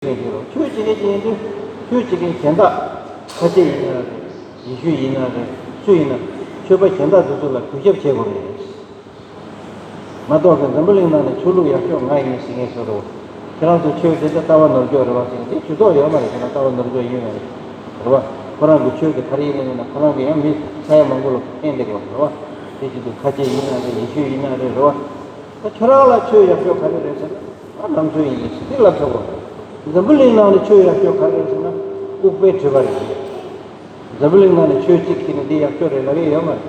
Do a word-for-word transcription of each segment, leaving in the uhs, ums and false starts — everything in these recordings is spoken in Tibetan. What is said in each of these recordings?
ཆོས་བྱེད་མཁན་ཅིག་ཡིན་དུས་ཆོས་བྱེད་མཁན་གཞན་དག་ཁ་ཆེ་ཡིན་ན་རེད། ཡེ་ཤུ་ཡིན་ན་རེད། སུ་ཡིན་ན་ཆོས་པ་གཞན་དག་དེ་ཚོ་ལ་གུས་ཞབས་བྱེད་དགོས་རེད། མ་གཏོགས་ཀྱི་འཛམ་བུ་གླིང་ནང་ནས་ཆོས་ལུགས་ཡག་ཤོས་ང་ཡིན་ཟེར་མཁན་བཟོ་འདྲ་བོ། ཁྱེད་རང་ཚོ་ཆོས་དེ་ཚོ་ལྟ་བ་ནོར་འཁྲུལ་རེད་བ་ཟེར་མཁན་དེ་ཇུས་གཏོགས་ཡོད་མ་རེད། ཁྱེད་རང་ལྟ་བ་ནོར་འཁྲུལ་ཡིན་ཡོད་རེད་བ། ཁོ་རང་གི་ཆོས་དེ་ག་རེ་ཡིན་ན་ཡིན་ན་ཁོ་རང་གི་ཡང་མི་ས་ཡ་མང་པོ་ལ་ཕན་བདེ་བ་རེད་བ། དེ་བཞིན་དུ་ཁ་ཆེ་ཡིན་ན་རེད། ཡེ་ཤུ་ཡིན་ན་རེད། རེད་བ། ད་ཁྱོད་རང་ལ་ཆོས་ཡག་ཤོས་ག་རེ་རེད་ཟེར་ན། ཨ་ནང་ཆོས་ཡིན་ཟེར་དེ་ལབ་ཆོག་གོ། འཛམ་བུ་གླིང་ནང་ནས་ཆོས་ཡག་ཤོས་ག་རེ་རེད་ཟེར་ན། ལྐུགས་པའི་དྲི་བ་རེད། འཛམ་བུ་གླིང་ནང་ནས་ཆོས་གཅིག་ཁྱེར་ནས་འདི་ཡག་ཤོས་རེད་ལབ་ཡས་ཡོད་མ་རེད།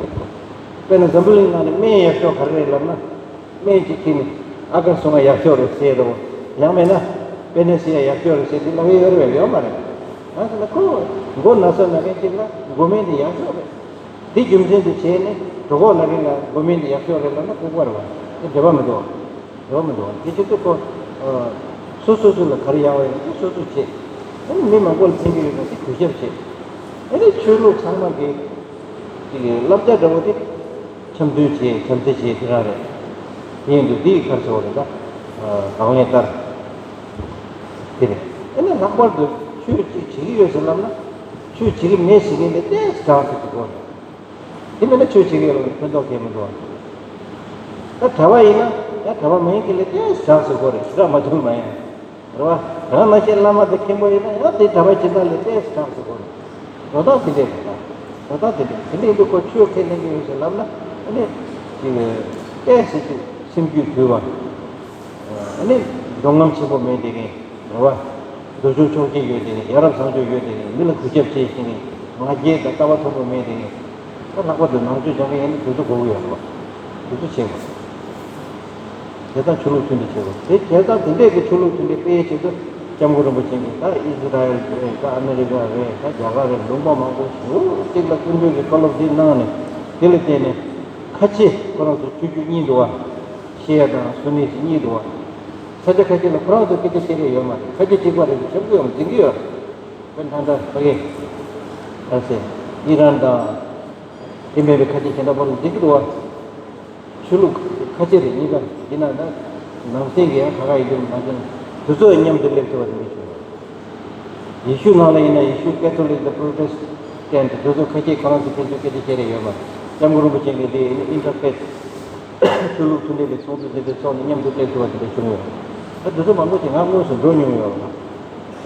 དཔེར་ན་འཛམ་བུ་གླིང་ནང་ནས་སྨན་ཡག་ཤོས་ག་རེ་རེད་ལབ་ན། སྨན་གཅིག་ཁྱེར་ནས་ཨ་ཀར་སོང་ང་ཡག་ཤོས་རེད་ཟེར་རོ། ཡང་མེད་ན། པེ་ནེ་སི་ཡ་ཡག་ཤོས་རེད་ཟེར་འདི་ལབ་ཡས་ཡོད་རེད་ཡོད་མ་རེད། ང་ཟེར་ན་ཁོ། མགོ་ན་ཚ་ན་མཁན་གཅིག་ལ་མགོ་སྨན་འདི་ཡག་ཤོས་རེད། འདི་རྒྱུ་མཚན་དུ་བྱས་ནས་གྲོད་ཁོག་ན་མཁན་ལ་མགོ་སྨན་འདི་ཡག་ཤོས་རེད་ལབ་ན་ལྐུགས་པ་རེད་བ། དེ་འབྲེལ་བ་མི་འདུག་འགྲོ་མི་འདུག་དེ་ཆེད་དུ་ཁོ། སོ་སོ་སོ་ལ་ག་རེ་ཡག་པ་ཡོད་ན་དེ་སོ་སོ་བྱེད། ཨ་ནི་མི་མང་པོ་ལ་ཕན་གྱི་ཡོད་ན་དེ་གུས་ཞབས་བྱེད། ཨ་ནི་ཆོས་ལུགས་ཚང་མ་གི་ཅིག་བསླབ་བྱ་འདྲ་བོ་དེ་འཆམ་མཐུན་བྱེད། འཆམ་མཐུན་བྱེད་དེ་རང་རེད། དེ་ཡིན་དུས་དེའི་ཁར་སོ་རེད་ད། གང་ལས་ལྟར། དེ་རེད། ཨ་ནི་ལྷག་པར་དུ་ཆོས་ཅིག་བྱེད་ཀྱི་ཡོད་ཟེར་ལབ་ན། ཆོས་བྱེད་ཀྱི་མེད་ཟེར་མཁན་དེ་ཏོག་ཙམ་དྲག་ཟེར་གྱི་སྐོར་རེད། དེ་མིན་ན་ཆོས་བྱེད་ཀྱི་ཡོད་ལ་ཕན་ཐོགས་གང་ཡང་མི་འདུག་ད་གྲྭ་པ་ཡིན་ན་ཡང་གྲྭ་པ་མ་ཡིན་མཁན་ལས་ཏོག་ཙམ་དྲག་ཟེར་དགོས་རེད། ཞེ་དྲག་མ་བྱུང་མ་ཡིན། རེད་བ། ད་ནང་བཞིན་བླ་མ་དང་མཁན་པོ་ཡིན་ན་ཡང་དེ་གྲྭ་པ་སྦྱིན་བདག་ལས་ཏོག་ཙམ་དྲག་ཟེར་དགོས་རེད། འགྲོ་སྟངས་དེ་འདྲས་རེད་ད། འགྲོ་སྟངས་དེ་འདྲས་དེ་འདྲས་འདུག་གོ། ཆོས་ཁས་ལེན་གྱི་ཡོད་ཟེར་ལབ་ན་ཨ་ནི་ཅིག་ཏོག་ཙམ་ཅིག་སེམས་རྒྱུད་དུལ་བ། ཨ་ནི་འདོད་རྔམ་ཆེན་པོ་མེད་དེ་གིན། རེད་བ། འདོད་ཆུང་ཆོག་ཤེས་ཡོད་དེ་གིན། ཡ་རབས་བཟང་སྤྱོད་ཡོད་དེ་གིན། མི་ལ་གུས་ཞབས་བྱེད་ཤེས་ནི། ང་རྒྱལ་དང་ལྟ་བ་མཐོན་པོ་མེད་དེ་གིན། ད་ལྷག་པར་དུ་ནང་ཆོས་སྦྱང་མཁན་ཡིན་ན་དེ་ཚོ་དགོས་ཀྱི་ཡོད་རེད་བ། དེ་ཚོ་བྱེད་དགོས། བྱས་ཙང་ཆོས་ལུགས་མཐུན་སྒྲིལ་བྱེད་དགོས། དེ་བྱས་ཙང་དེ་འདྲས་ཀྱི་ཆོས་ལུགས་མཐུན་སྒྲིལ་སྤེལ་ཡས་ཆེད་དུ་སྐྱབས་མགོན་རིན་པོ་ཆེ་གིས་ད་ཨི་ཟི་ར་ཨེལ་རེད། ད་ཨ་མེ་རི་ཀ་རེད། ད་རྒྱ་གར་རེད། ལུང་པ་མང་པོ་ཞེ་པོ་ཅིག་ལ་སྐུ་མདུན་གྱིས་བཀའ་སློབ་འདི་གནང་ནས། དེ་ལ་བརྟེན་ནས་ཁ་ཆེ་ཁོ་རང་ཚོ་ཆོས་བརྒྱུད་གཉིས་འདུག་བ། ཤི་ཡ་དང་སུ་ནི་གཉིས་འདུག་བ། ས་ཆ་ཁ་ཤས་ལ་ཁོ་རང་ཚོ་སྐད་ཆ་བཤད་རེས་ཡོད་མ་རེད། ཁ་ཆེ་གཅིག་པ་རེད་ཟེར་ཁྱབ་ཀྱི་ཡོད་མ། འཛིན་གྱི་ཡོད་རེད། དཔེར་ན་ད་ཕ་གི། ཨ་ཟེ། ཨི་རན་དང་། དེ་མིན་པའི་ཁ་ཆེ་གཞན་དག་པ་ལ་འཛིན་གྱི་འདུག་བ། ཆོས་ལུགས་ཁ་ཆེ་རེད། གཉིས་ཀ་ཡིན་ན་ད་ནང་བསྟན་གྱི་ཡང་ཁ་ཁ་ཡིན་དུས་ནང་བསྟན་དེ་ཚོ་མཉམ་དུ་སླེབས་ཐུབ་པ་དེ་འདྲ་བྱུང་། ཡེ་ཤུ་ནང་ལ་ཡིན་ན་ཡེ་ཤུ་ཀེ་ཐོ་ལིག་དང་པྲོ་ཊེ་སི་ཊན་ཊི་དེ་ཚོ་ཁ་ཤས་ཁོ་རང་ཚོ་ཕན་ཚུན་སྐད་ཆ་བཤད་རེས་ཡོད་མ་རེད། སྐྱབས་མགོན་རིན་པོ་ཆེ་གིས་དེ་ཨིན་ཊར་ཕེ་སི་ཆོས་ལུགས་མཐུན་སྒྲིལ་གྱི་ཚོགས་འདུ་དེ་འདྲ་ཚོགས་ནས་མཉམ་དུ་སླེབས་ཐུབ་པ་དེ་འདྲ་བྱུང་ཡོད་རེད། ད་དེ་ཚོ་མང་པོ་ཞིག་ང་དངོས་སུ་འགྲོ་མྱོང་ཡོད་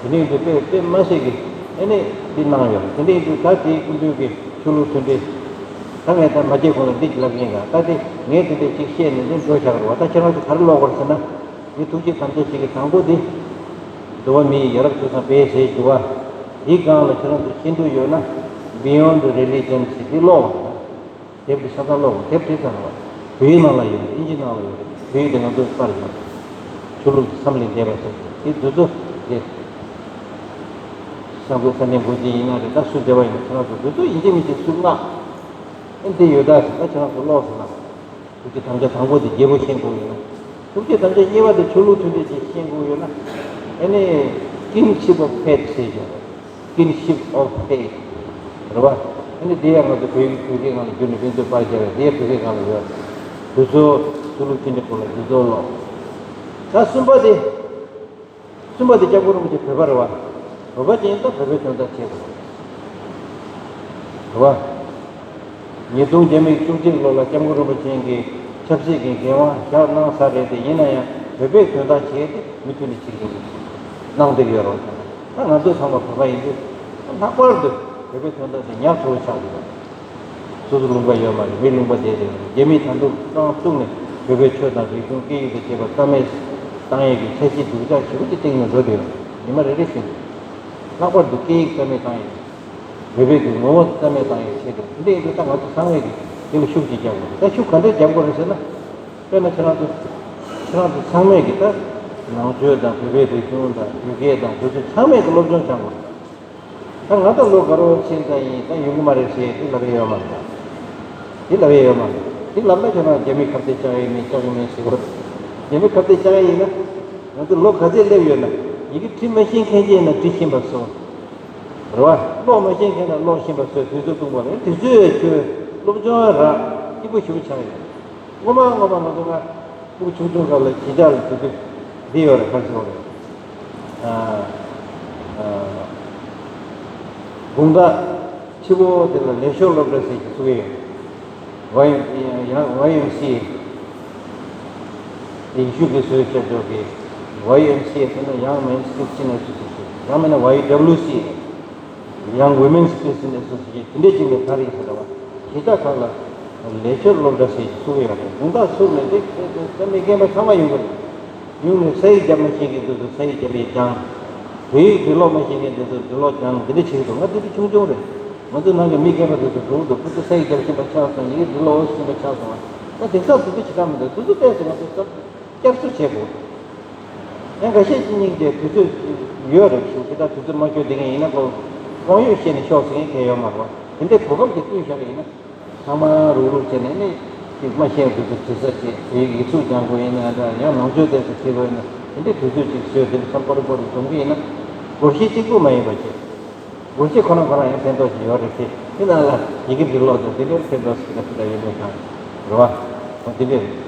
རེད། དེ་འདྲ་ཡིན་དུས་དཔེ་དཔེ་མ་སྲིད་ཀྱི་ཨ་ནི་འདི་གནང་ཡོད་རེད། དེ་འདྲ་ཡིན་དུས་ད་དེའི་སྐུ་མདུན་གྱི་ཆོས་ལུགས་མཐུན་སྒྲིལ། ད་ངས་ད་མ་བརྗེད་གོང་ལ་འདི་ལབ་ཡིན་ལ། ད་དེ་ངས་དེ་འདྲ་ཅིག་བཤད་ནས་འདི་འགྲོ་བཞག་རེད་བ། ད་ཁྱེད་རང་ཚོ་ག་རེ་ཀློག་དགོས་རེད་ཟེར་ན། ངས་ཐུགས་རྗེ་དམ་བཅའ་ཞིག་གི་དང་པོ་འདི། འགྲོ་བ་མིའི་ཡ་རབས་སྤྱོད་བཟང་དཔལ་ཟེར་གྱི་བ། འདིའི་སྒང་ལ་ཁྱེད་རང་ཚོ་ཤེས་འདོད་ཡོད་ན། Beyond Religion ཟེར་འདི་ཀློག་དགོས། དེབ་འདི་ཆ་ཚང་ཀློག་དགོས། དེབ་བྲིས་ཚར་བ། བོད་ཡིག་ནང་ལ་ཡོད་རེད། ཨིན་ཇི་ནང་ལ་ཡོད་རེད། བོད་ཡིག་དེ་ང་ཚོ་པར་ཡོད་རེད། ཆོས་ལུགས་ཀྱི་མཚམས་ལས་འདས་པ་ཟེར་གྱི་དེ་འདི་ཚོ་རེད། གསར་འགོད་ས་གནས་འགོ་འཛིན་ཡིན་ན་རེད། ད་སུ་འབྲེལ་བ་ཡིན་ན་ཁྱེད་རང་ཚོ་འདི་ཚོ་ཡིན་གཅིག་མིན་གཅིག་སུས་མངགས། ཨེ་འདི་ཡོད་ད་ཟེར། ད་ཁྱེད་རང་ཚོ་ཀློག་ཟེར་ན། ཐུགས་རྗེ་དམ་བཅའ་དང་པོ་དེ་རྒྱལ་པོ་ཤེས་དགོས་ཡོད་ན། ཐུགས་རྗེ་དམ་བཅའ་གཉིས་པ་དེ་ཆོས་ལུགས་མཐུན་སྒྲིལ་ཅིག་ཤེས་དགོས་ཡོད་ན། ཨ་ནི། Kinship of Faith ཟེར་ཡོད་རེད། Kinship of Faith རེད་བ། ཨ་ནི་དེ་ཡང་ང་ཚོ་བོད་ཡིག་བོད་སྐད་ནང་ལ་བསྒྱུར་ནས་དཔེ་མཛོད་པར་སྦྱར་བས་དེ་ཡང་བོད་སྐད་ནང་ལ་ཡོད་རེད། དེ་ཚོ་ཆོས་ལུགས་མཐུན་སྒྲིལ་སྐོར་ལ་དེ་ཚོ་ཀློག་ད་གསུམ་པ་དེ། གསུམ་པ་དེ་སྐྱབས་མགོན་རིན་པོ་ཆེ་བོད་པ་རེད་བ། བོད་པ་ཅིག་ཡིན་ཙང་བོད་པའི་དོན་དག་བྱེད་དགོས་རེད་བ། ཉིས་སྟོང་བརྒྱ་མེད་བཅུ་གཅིག་ལོ་ལ་སྐྱབས་མགོན་རིན་པོ་ཆེ་གིས་ཆབ་སྲིད་ཀྱི་འགན་དབང་བཞག་གནང་ས་རེད་དེ། ཡིན་ན་ཡང་བོད་པའི་དོན་དག་བྱེད་དེ་མུ་མཐུད་ནས་བྱེད་ཀྱི་ཡོད། གནང་བསྡད་ཀྱི་ཡོད་རེད་བ། ད་ང་ཚོ་ཚང་མ་བོད་པ་ཡིན་དུས་ལྷག་པར་དུ་བོད་པའི་དོན་དག་དེ་ཉག་ཕྲ་བོ་ཆགས་ཀྱི་ཡོད། སོ་སོ་ལུང་པ་ཡོད་མ་རེད། མི་ལུང་པ་བསྡད་རེད། རྒྱ་མིས་ད་དུང་རྐང་བཙུགས་ནས་བོད་པའི་ཆོས་དང་རིག་གཞུང་སྐད་ཡིག་དང་བཅས་པ་རྩ་མེད་བཏང་ཡས་ཀྱི་འཆར་གཞི་སྡུག་ཅག་ཞེ་པོ་ཅིག་བཏིང་ནས་འགྲོ་བསྡད་ཡོད། ཉི་མ་རེ་རེ་བཞིན་ལྷག་པར་དུ་སྐད་ཡིག་རྩ་མེད་བཏང་ཡས། བོད་པའི་གི་ངོ་བོ་རྩ་མེད་བཏང་ཡས་ཆེད་དུ། དེ་འདྲ་ཡིན་དུས་ད་ང་ཚོ་ཚང་མས་ཀྱི་དེ་ལ་ཤུགས་ཅིག་རྒྱབ་དགོས། ད་ཤུགས་ག་འདྲས་རྒྱབ་དགོས་རེད་ཟེར་ན། དཔེར་ན་ཁྱེད་རང་ཚོ། ཁྱེད་རང་ཚོ་ཚང་མས་ཀྱི་ད་ནང་ཆོས་དང་བོད་པའི་རིག་གཞུང་དང་ཡུལ་སྐད་དང་དེ་ཚོ་ཚང་མས་ཀྱི་སློབ་སྦྱོང་སྦྱང་དགོས། ད་ང་ད་ལོ་དགའ་རོགས་ཕྱིན་ཙང་ཡིན་ད་ཡོང་གི་མ་རེད་ཟེར་དེ་ལབ་ཡས་ཡོད་མ་རེད། དེ་ལབ་ཡས་ཡོད་མ་རེད། དེ་ལབ་ན་ཁྱོད་རང་རྒྱ་མི་ཁ་གཏད་བཅག་ཡས་མིན་བཅག་གི་མིན་ཟེར་བ། རྒྱ་མི་ཁ་གཏད་བཅག་ཡས་ཡིན་ན། ང་ཚོ་ལོ་ག་ཚད་སླེབས་ཡོད་ན། ཡི་གེ་འབྲི་མ་ཤེས་མཁན་ཅིག་ཡིན་ན་འབྲི་ཤེས་པ་བཟོ། རེད་བ། ཀློག་མ་ཤེས་མཁན་ན་ཀློག་ཤེས་པ་བཟོ། དུས་ཚོད་སྟོང་པ་རེད། དུས་ཚོད་ཁྱོད་སློབ་སྦྱོང་རག་སྐྱིད་པོ་ཞེ་པོ་ཆགས་ཡོད། སྔོན་མ་སྔོན་མ་ང་ཚོ་ང་ཕྲུ་གུ་ཆུང་ཆུང་སྐབས་ལ་གཞིས་ཆགས་ལ་དུས་དུས་འདི་ཡོད་རེད། ག་རེ་ཟེར་བ་རེད། དགོང་དག་ཕྱི་པོ་དེ་ལ་ལས་ཞོར་སློབ་གྲྭ་ཟེར་གྱི་བཙུགས་ཡོད། ཝའི་ཡང་ཝའི་ཨེམ་སི་ཨེ། ཡེ་ཤུ་གི་བཟོས་བྱ་ཆོག་གི། ཝའི་ཨེམ་སི་ཨེ་ཟེར་ན་Young Men's Christian Association། ཡང་མིན་ན་ཝའི་ཌབ་ལིའུ་སི་ཨེ། Young Women's Christian Association། དེ་འདྲས་ཅིག་ནས་ད་རེས་ཟེར་བ། གཞིས་ཆགས་ཁག་ལ་ལས་ཞོར་སློབ་གྲྭ་ཟེར་གྱི་བཙུགས་ཡོད་རེད། དགོང་དག་ཚུགས་ནས་དེ་ད་མི་རྒན་པ་ཚང་མ་ཡོང་གི་རེད། ཡོང་ནས་ས་ཡིག་རྒྱབ་མ་ཤེས་མཁན་དེ་ཚོ་ས་ཡིག་རྒྱབ་ཡས་སྦྱང་། བོད་ཡིག་འབྲི་ཀློག་མ་ཤེས་མཁན་དེ་ཚོ་འབྲི་ཀློག་སྦྱང་། འདི་འདྲ་བྱེད་ཀྱི་འདུག་ང་དེ་དུས་ཆུང་ཆུང་རེད། ང་ཚོའི་ནང་གི་མི་རྒན་པ་དེ་ཚོ་འགྲོ་གི་འདུག་ཁོ་ཚོ་ས་ཡིག་རྒྱབ་ཤེས་པ་ཆགས་སོང་། ཡི་གེ་འབྲི་ཀློག་ཤེས་པ་ཆགས་སོང་། ང་དེང་སང་དེ་ཚོ་བྱེད་སྟངས་མི་འདུག་དེ་ཚོ་བལྟས་ཚེ་ང་ཚོ་བསམ་བསྐྱར་གསོ་བྱེད་དགོས། ཡང་འགའ་ཤས་ཀྱི་སྙིང་རྗེ་དུས་ཚོད་ཡོད་རེད་ཞུ། དེ་ལྟར་དུས་ཚོད་མ་འཁྱོལ་བསྡད་མཁན་ཡིན་ན་ཁོ་དཔང་ཡོད་བཤད་ནས་ཤོག་ཟེར་མཁན་གང་ཡོད་མ་རེད་པ། དེ་འདྲའི་གོ་སྐབས་ཅིག་བསྐྲུན་བཞག་པ་ཡིན་ན། ཚང་མ་རུག་རུག་བྱས་ནས་ནི་ཅིག་མ་ཤེས་དུས་ཚོད་བྲི་ས་བྱེད། དེའི་ཡིག་གཟུགས་སྦྱང་དགོས་ཡིན་ན་འདྲ། ཡང་ནང་ཆོས་དེ་ཚོ་བྲི་དགོས་ཡིན་ན་དེ་འདྲའི་དུས་ཚོད་ཅིག་བཟོས། དེ་འདྲ་ཚང་པོ་རུག་པོ་རུ་སྒྲུབ་ཀྱི་ཡིན་ན་སྒོར་གཞས་གཅིག་པུ་མ་ཡིན་པ་བྱེད། སྒོར་གཞས་ཁོ་ན་ཁོ་རང་ཡང་ཕན་ཐོགས་ཤིག་ཡོད་རེད་དེ། དེ་ནང་ལ་ཡི་གེ་འབྲི་ཀློག་དང་དེ་འདྲའི་ཕན་ཐོགས་ཤིག་ད་ཅི་འདྲ་ཡོད་མེད་དང་། རེད་བ། འོ་དེ་འདྲ་རེད།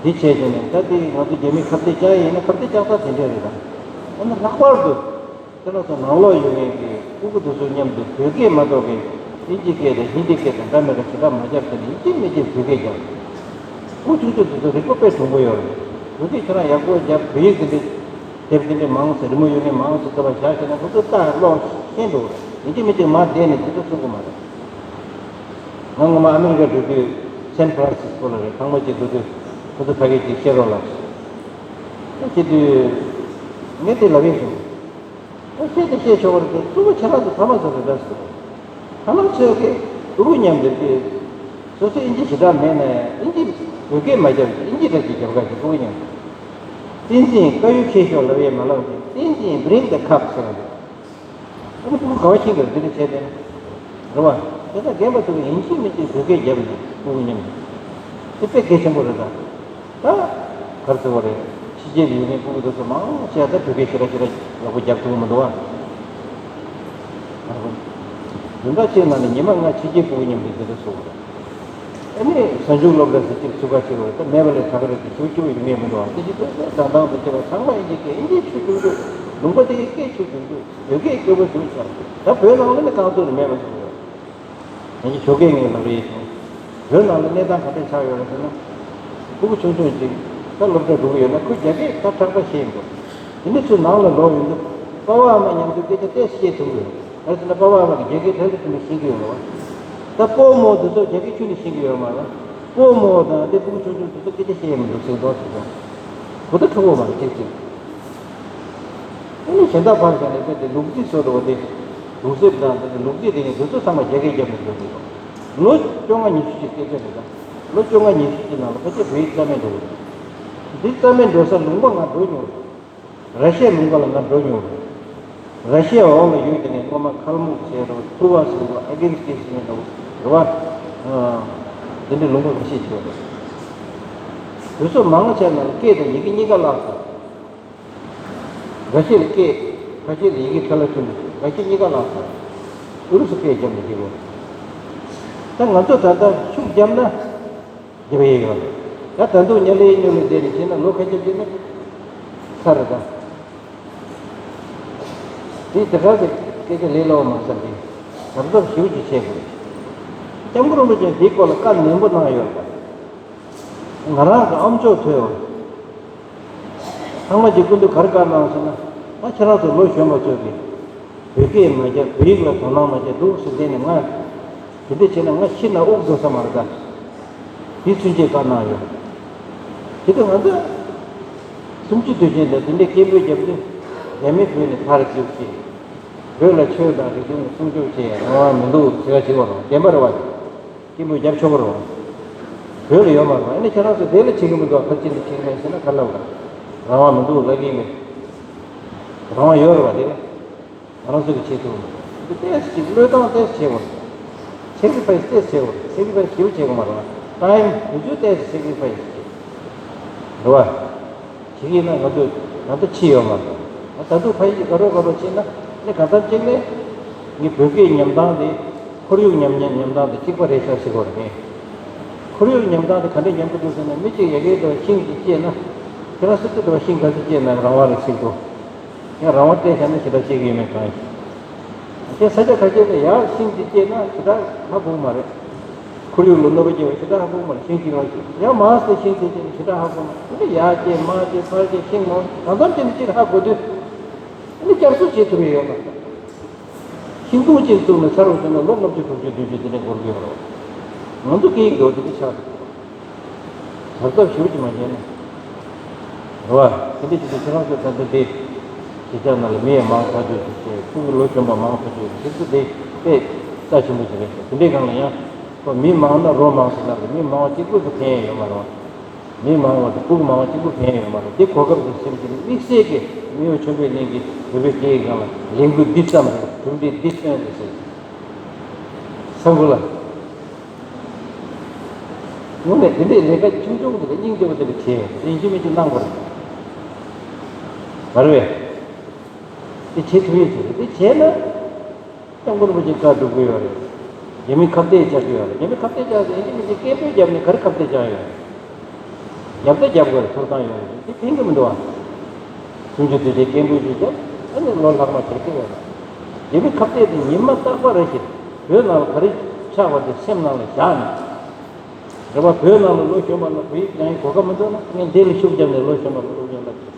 དེ་བྱས་བྱས་ནས་ད་དེ་ང་ཚོ་རྒྱ་མིས་ཁ་གཏད་བཅག་ཡིན་ན་ཁ་གཏད་བཅག་ས་དེ་འདྲ་རེད་དང་། ཨ་ནི་ལྷག་པར་དུ་ཁྱེད་རང་ཚོ་ནང་ལོགས་ཡོད་མཁན་གྱི་སྤུ་གུ་དེ་ཚོ་མཉམ་དུ་བོད་སྐད་མ་གཏོགས་པའི་དབྱིན་ཇི་སྐད་དང་ཧིན་དི་སྐད་དང་འདྲ་མི་འདྲ་ཞེ་དྲག་མ་རྒྱབ་བྱས་ནས་ཡིན་གཅིག་མིན་གཅིག་བོད་སྐད་རྒྱབ། སྤུ་གུ་ཆུང་ཆུང་དེ་ཚོ་རིག་པ་དཔེ་གྲུང་པོ་ཡོད་རེད། བོད་སྐད་ཁྱེད་རང་ཡག་པོ་རྒྱབ། བོད་ཡིག་དེ་འདྲའི་དེབ་དེ་འདྲའི་མང་ཙམ་རི་མོ་ཡོད་མཁན་མང་ཙམ་བཏབ་པ་བཞག་བྱས་ན་ཁོ་ཚོ་ལྟ་ཀློག་ཤེས་འགྲོ་གི་རེད། ཡིན་གཅིག་མིན་གཅིག་མར་བསྡད་ནས་དེ་ཚོ་ཚུགས་ཀྱི་མ་རེད། ང་སྔོན་མ་ཨ་མི་རི་ཀ་འགྲོ་དུས་སན་ཧྥ་རན་སིས་ཀོ་ལ་རེད། ཚང་མ་གཅིག་འགྲོ་དུས་ཁོ་ཚོ་ཕ་གི་ཅིག་བཤད་རོགས་ལབ་ཟེར། ད་བཤད་དུས་ངས་དེ་ལབ་ཡས་བྱུང་། ད་བཤད་དེ་བཤད་ཆོག་གི་རེད་དེ། རྩུབ་པོ་ཁྱེད་རང་ཚོ་ཕ་མ་ཚོ་རེད་ད་ཟེར། ཕ་མ་ཚོས་ཀྱི་སྤུ་གུ་མཉམ་དུ་ཀྱི་སོ་སོ་ཨིན་ཇི་ཞེ་དྲག་མེད་ན་ཡང་ཨིན་ཇི་བོད་སྐད་མ་རྒྱབ་ཀྱི་ཨིན་ཇི་འདྲ་ཅིག་རྒྱབ་ག་ཅིག་སྤུ་གུ་མཉམ་དུ། བསྟན་འཛིན་དཀར་ཡོལ་ཁྱེར་ཤོག་ལབ་ཡས་མ་ལབ་ཀྱི་བསྟན་འཛིན་bring the cup ཟེར་བ་རེད། ཨ་ནི་སྤུ་གུ་ག་བ་ཤེས་དགོས་འདི་འདྲ་བྱས་ཏེ། རེད་བ། དེ་ལྟར་རྒན་པ་ཚོ་གིས་ཡིན་གཅིག་མིན་གཅིག་བོད་སྐད་རྒྱབ་ནས་སྤུ་གུ་མཉམ་དུ། དེ་དཔེ་གལ་ཆེན་པོ་རེད་ད། ད་ག་རེ་ཟེར་བ་རེད། ཕྱི་རྒྱལ་ཡུལ་ནས་སྤུ་གུ་དེ་ཚོ་མང་ཆེ་བ་ད་བོད་སྐད་ཞེ་དྲག་ཞེ་དྲག་ཡག་པོ་རྒྱབ་ཐུབ་ཀྱི་མི་འདུག་བ། བདུན་ཕྲག་གཅིག་ནང་ནས་ཉི་མ་ལྔ་ཕྱི་རྒྱལ་སྤུ་གུ་མཉམ་དུ་འདི་འདྲ་བཟོ་དགོས་རེད། ཨ་ནི་གཟའ་མཇུག་སློབ་གྲྭ་ཟེར་གཅིག་ཚུགས་ཀ་ཕྱིར་བ་ད་མེད་པ་ལས་ད་ག་རེ་དེ་ཞུ་སྐྱོ་ཡོང་ངེས་མི་འདུག་བ། དེ་བཞིན་དུ་ད་དང་དུ་བྱེད་པ་ཚང་མ་ཨིན་ཇི་སྐད་ཨིན་ཇི་ཆུ་ཆུང་ཆུང་ལུང་པ་དེ་གའི་སྐད་ཆུ་ཆུང་ཆུང་བོད་སྐད་སྐྱོ་པོ་ཞུ་ཆགས། ད་བོད་ནང་ལ་ནི་རྐང་ཚུགས་ནས་མེད་པ་ཞིག་རེད། ཡང་ཅིག་ཞོགས་ཀས་ངས་ལབ་རེས་བྱུང་། བོད་ནང་ལ་གནས་སྟངས་ག་འདྲས་ཆགས་ཡོད་རེད་ཟེར་ན། སྤུ་གུ་ཆུང་ཆུང་ཅིག་ད་སློབ་གྲྭ་འགྲོ་གི་ཡོད་ན་ཁོས་རྒྱ་སྐད་ད་དྲག་པ་ཤེས་ཡོང་གི་རེད། དེ་ནས་ཚུར་ནང་ལ་ལོག་ཡོང་དུས་པ་ཕ་ཨ་མ་མཉམ་དུ་སྐད་ཆ་ཏོག་ཙམ་བཤད་ཐུབ་ཀྱི་ཡོད་རེད། ག་རེ་ཟེར་ན་པ་ཕ་ཨ་མ་གིས་རྒྱ་སྐད་ཐད་ཀར་ཐུབ་པ་ཤེས་ཀྱི་ཡོད་རེད་བ། ད་སྤོ་རྨོ་དེ་ཚོ་རྒྱ་སྐད་ཁྱོན་ནས་ཤེས་ཀྱི་ཡོད་མ་རེད། སྤོ་རྨོ་དང་དེ་སྤུ་གུ་ཆུང་ཆུང་དེ་ཚོ་སྐད་ཆ་བཤད་ཡ་མི་འདུག་ཟེར་མདོག་ཟེར་ཀྱང་། གོ་བརྡ་འཕྲོད་པོ་མ་རེད་ཅིག་ཅིག་ཨ་ནི་གཞན་དག་ཕར་བཞག་ནས་དཔེ་དེ་ལུག་རྫི་བཟོ་འདྲ་བ་དེ། ལུག་རྫི་དང་དེ་ནི་ལུག་རྫི་དེ་ནི་དེ་ཚོ་ཚང་མ་རྒྱ་སྐད་རྒྱབ་ནས་འགྲོ་གི་འདུག་ལོ་བཅོ་ལྔ་ཉི་ཤུ་ཅིག་སྐད་ཆ་རེད་ད། ལོ་བཅོ་ལྔ་ཉི་ཤུ་ཅིག་ནང་ལ་ཕལ་ཆེར་བོད་ཡིག་རྩ་མེད་འགྲོ་གི་འདུག་འདི་རྩ་མེད་འགྲོ་ས་ལུང་པ་ང་འགྲོ་མྱོང་རེད། ར་ཤའི་ལུང་པ་ལ་ང་འགྲོ་མྱོང་རེད། ར་ཤའི་འོག་ལ་ཡོད་དེ་ནས་སྔོན་མ་ཁལ་མུག་ཟེར་རོ་ཐུ་བ་ཟེར་རོ་ཨ་གིན་སྐད་ཟེར་མཁན་འདྲ་བོ་རེད་བ། འདི་འདྲའི་ལུང་པ་འགའ་ཤས་ཅིག་ཡོད་རེད། དུས་ཚོད་མང་ཆེ་ན་སྐད་དང་ཡི་གེ་གཉིས་ཀ་བརླག་སོང་། ར་ཤི་ཡའི་སྐད། ཕལ་ཆེར་ཡི་གེ་ཁ་ལ་ཐོན་པའི་ར་ཤི་གཉིས་ཀ་བརླག་སོང་། ཨུ་རུ་སུ་སྐད་རྒྱབ་ནས་བསྡད་ཡོད། ད་ང་ཚོ་ད་ལྟ་ཤུགས་བརྒྱབ་ན་རྒྱབ་ཡས་ཡོད་རེད། ད་ད་དུང་ཉ་ལེ་ཉོ་ལེ་བསྡད་ནས་བྱས་ན་ལོ་ཁ་ཤས་བྱས་ན་ཚར་རེད་ད། དེ་དེ་ག་གི་སྐད་ཆ་ལས་སླ་བོ་མ་ཟད་དེ་གབ་གབ་ཞེ་པོ་ཅིག་བྱེད་དགོས་རེད། སྐྱབས་མགོན་རིན་པོ་ཆེས་དེའི་སྐོར་ལ་བཀའ་ནན་པོ་གནང་ཡོད་རེད་ད། ང་རང་གི་ཨམ་ཅོག་ཐོས་པ། ཚང་མ་གྱིས་སྐུ་མདུན་ག་རེ་བཀའ་གནང་ཟེར་ན། ད་ཁྱེད་རང་ཚོ་ལོ་གཞོན་པ་ཚོ་གིས་བོད་སྐད་མ་རྒྱབ་བོད་ཡིག་ལ་དོ་སྣང་མ་བྱེད་འདུག་ཟེར་བསྡད་ནས་ང་དེ་འདྲ་བྱས་ན་ང་ཤི་ན་དབུགས་འགྲོ་ས་མ་རེད་ད། དེ་ཚུན་ཆད་བཀའ་གནང་ཡོད། དེ་དུས་ང་ཚོ་སུམ་ཅུ་དུས་ཆེན་དང་དེ་འདྲའི་སྐད་འབོད་རྒྱབ་དུས་རྒྱ་མི་བོད་ནས་ཕར་རྒྱུགས་བྱས། བོད་ལ་ཆོས་དང་རིག་གཞུང་སྲུང་སྐྱོབ་བྱེད་ཡ་རང་དབང་མི་འདུག་ཟེར་བ་ཞིག་བ་རུང་བདེན་པ་རེད་བ། སྐད་འབོད་རྒྱབ་ཆོག་གི་རེད་བ། བོད་ལ་ཡོད་མ་རེད་བ། ཨ་ནི་ཁྱེད་རང་ཚོ་དེ་ལ་བྱེད་ཀྱི་མི་འདུག་ཁ་ཅིག་ནས་བྱེད་ཀྱི་མེད་ཟེར་ན་ག་རེ་ལབ་དགོས། རང་དབང་མི་འདུག་ལབ་ཀྱི་ཡིན་པས། རང་དབང་ཡོད་རེད་བ་དེ་ལ། ང་རང་ཚོ་གིས་བྱེད་ཐུབ་མི་འདུག་འདི་ཏོག་ཙམ་ཅིག་བློས་བཏང་ཏོག་ཙམ་བྱེད་དགོས་རེད། སེ་ཀི་རི་ཕ་ཡི་སི་ཏོག་ཙམ་བྱེད་དགོས་རེད། སེ་ཀི་རི་ཕ་ཡི་སི་ཞེ་པོ་བྱེད་དགོས་མ་རེད་བ། ཊའིམ་དུས་ཚོད་ཏོག་ཙམ་སེ་ཀི་རི་ཕ་ཡི་སི་བྱེད། རེད་བ། བྱེད་ཀྱི་ཡིན་ན་ང་ཚོས་ད་ལྟ་ཕྱི་ཡོད་མ་རེད། ད་དུང་ཕ་ཡུལ་གྱི་དགའ་རོགས་དགའ་རོགས་བྱས་ན་ནི་གང་ལྟར་གཅིག་ནས་ངས་བོད་སྐད་ཉམས་སྟངས་དེ་ཁོར་ཡུག་ཉམས་ཉམས་ཉམས་སྟངས་དེ་གཅིག་པ་རེད་ཤག་ཟེར་དགོས་རེད་ངས། ཁོར་ཡུག་ཉམས་སྟངས་དེ་ག་འདྲས་ཉམས་ཀྱི་འདུག་ཟེར་ན་མི་གཅིག་ཡ་གིའི་འདྲ་བ་ཤིང་གཅིག་བཅད་ན་ཁྱེད་རང་སུ་ཏུ་འདྲ་བ་ཤིང་ག་ཚོད་བཅད་ན་རང་དབང་རེད་ཟེར་གྱི་འདུག་ཡང་རང་དབང་སྤྲད་བཞག་ན་ཞེ་དྲག་བཤད་ཀྱི་ཡོད་མེད་གང་ཡིན། དེ་ས་ཆ་ཁ་ཤས་ལ་ཡར་ཤིང་གཅིག་སྐྱེས་ན་ཞེ་དྲག་ཧ་གོ་གི་མ་རེད། ཁོར་ཡུག་ལ་གནོད་པ་སྐྱེལ་བ་ཞེ་དྲག་ཧ་གོ་གི་མ་རེད། ཤིང་གཅིག་རང་ཞིག་ཡར་མར་སེ་ཤིང་གཅིག་སྐྱེས་ན་ཞེ་དྲག་ཧ་གོ་མ་རེད། ཡར་སྐྱེས་མར་སྐྱེས་ཕར་སྐྱེས་ཤིང་མང་དྲང་དྲང་བྱས་ནས་གཅིག་ཧ་གོ་དུས། ཨ་ནི་བསྐྱར་གསོ་བྱེད་ཐུབ་ཡ་ཡོད་མ་རེད། ཤིང་སྡོང་གཅིག་བཙུགས་ནས་ཚར་བ་བྱས་ན་ལོ་ལྔ་བཅུ་དྲུག་ཅུ་བདུན་ཅུ་དེ་འདྲ་འགོར་གི་ཡོད་རེད། ང་ཚོ་སྐད་ཡིག་འདྲ་བོ་དེ་འདྲ་ཆགས་འདུག་བར་སྐབས་ཞེ་པོ་ཅིག་མ་བྱས་ན། རེད་བ། དེ་འདྲ་བྱེད་དུས་ཁྱེད་རང་ཚོས་ད་ལྟ་འདི་གཞིས་ཆགས་ནང་ལ་མི་ཡང་མང་ཐག་ཆོད་ཅིག་བྱས། ཕྲུ་གུ་ལོ་གཞོན་པ་མང་ཐག་ཆོད་ཅིག་བྱེད་ཚུལ་དེ་དཔེ་རྩ་ཆེན་པོ་ཅིག་རེད་ཤག་དེ་འདྲའི་སྒང་ལ་ཡང་ཁོ་མི་མང་ན་རོ་མང་ཟེར་ལབ་རེད། མི་མང་བ་གཅིག་པུ་གིས་ཕན་ཡས་ཡོད་མ་རེད་བ། མི་མང་བ་དང་ཕྲུ་གུ་མང་བ་གཅིག་པུ་ཕན་ཡས་ཡོད་མ་རེད། དེ་གོ་སྐབས་དེ་སེམས་ཀྱི་དམིགས་བསལ་གྱི་མི་དབང་ཆོས་འཕེལ་གླིང་གི་བོད་པའི་སྐད་ཡིག་སྒང་ལ་ལས་འགུལ་འདི་ཙམ་རེད། གྲུབ་འབྲས་འདི་ཐོན་རེད་ཟེར། ས་འགུ་ལ། དངོས་གནས་དེ་འདྲའི་ལས་ཀ་ཆུང་ཆུང་དེ་འདྲ་སྙིང་རྗེ་པོ་དེ་འདྲ་བྱས་ཡིན་གཅིག་མིན་གཅིག་གནང་དགོས་རེད། མ་རེད་པས། དེ་བྱེད་ཐུབ་ཡས་ཅིག་རེད། དེ་བྱས་ན་སྐྱབས་མགོན་རིན་པོ་ཆེ་བཀའ་སྒྲུབ་ཀྱི་ཡོད་རེད། རྒྱ་མི་ཁ་གཏད་བཅག་གི་ཡོད་རེད། རྒྱ་མི་ཁ་གཏད་བཅག་ཟེར་ཡིན་གཅིག་མིན་གཅིག་སྐད་འབོད་བརྒྱབ་ནས་ག་རེ་ཁ་གཏད་བཅག་ཡོད་རེད། རྒྱབ་ད་རྒྱབ་དགོས་རེད། ཐོབ་ཐང་ཡོད་རེད། དེ་ཕན་གྱི་མི་འདུག་ཨ། ཆུང་ཆུང་དུས་ཆེན་སྐད་འབོད་ཞིག་བརྒྱབ། ཨ་ནི་ལོ་ལྷག་མ་དེར་སྐྱེ་བ་ལ། རྒྱ་མི་ཁ་གཏད་དེ་ཉི་མ་རྟག་པ་རེ་བཞིན་བོད་ནང་ལ་ག་རེ་ཆགས་པ་དེ་སེམས་ནང་ལ་བཞག་ནས། རེད་པ། བོད་ནང་ལ་ལོ་གཞོན་པ་ལ་བོད་ཡིག་སྦྱང་ཡའི་གོ་སྐབས་མི་འདུག་ན་ངས་འདི་ལ་ཤུགས་བརྒྱབ་ནས་ལོ་གཞོན་པ་ལ་སློབ་སྦྱོང་བསླབ་ཀྱི་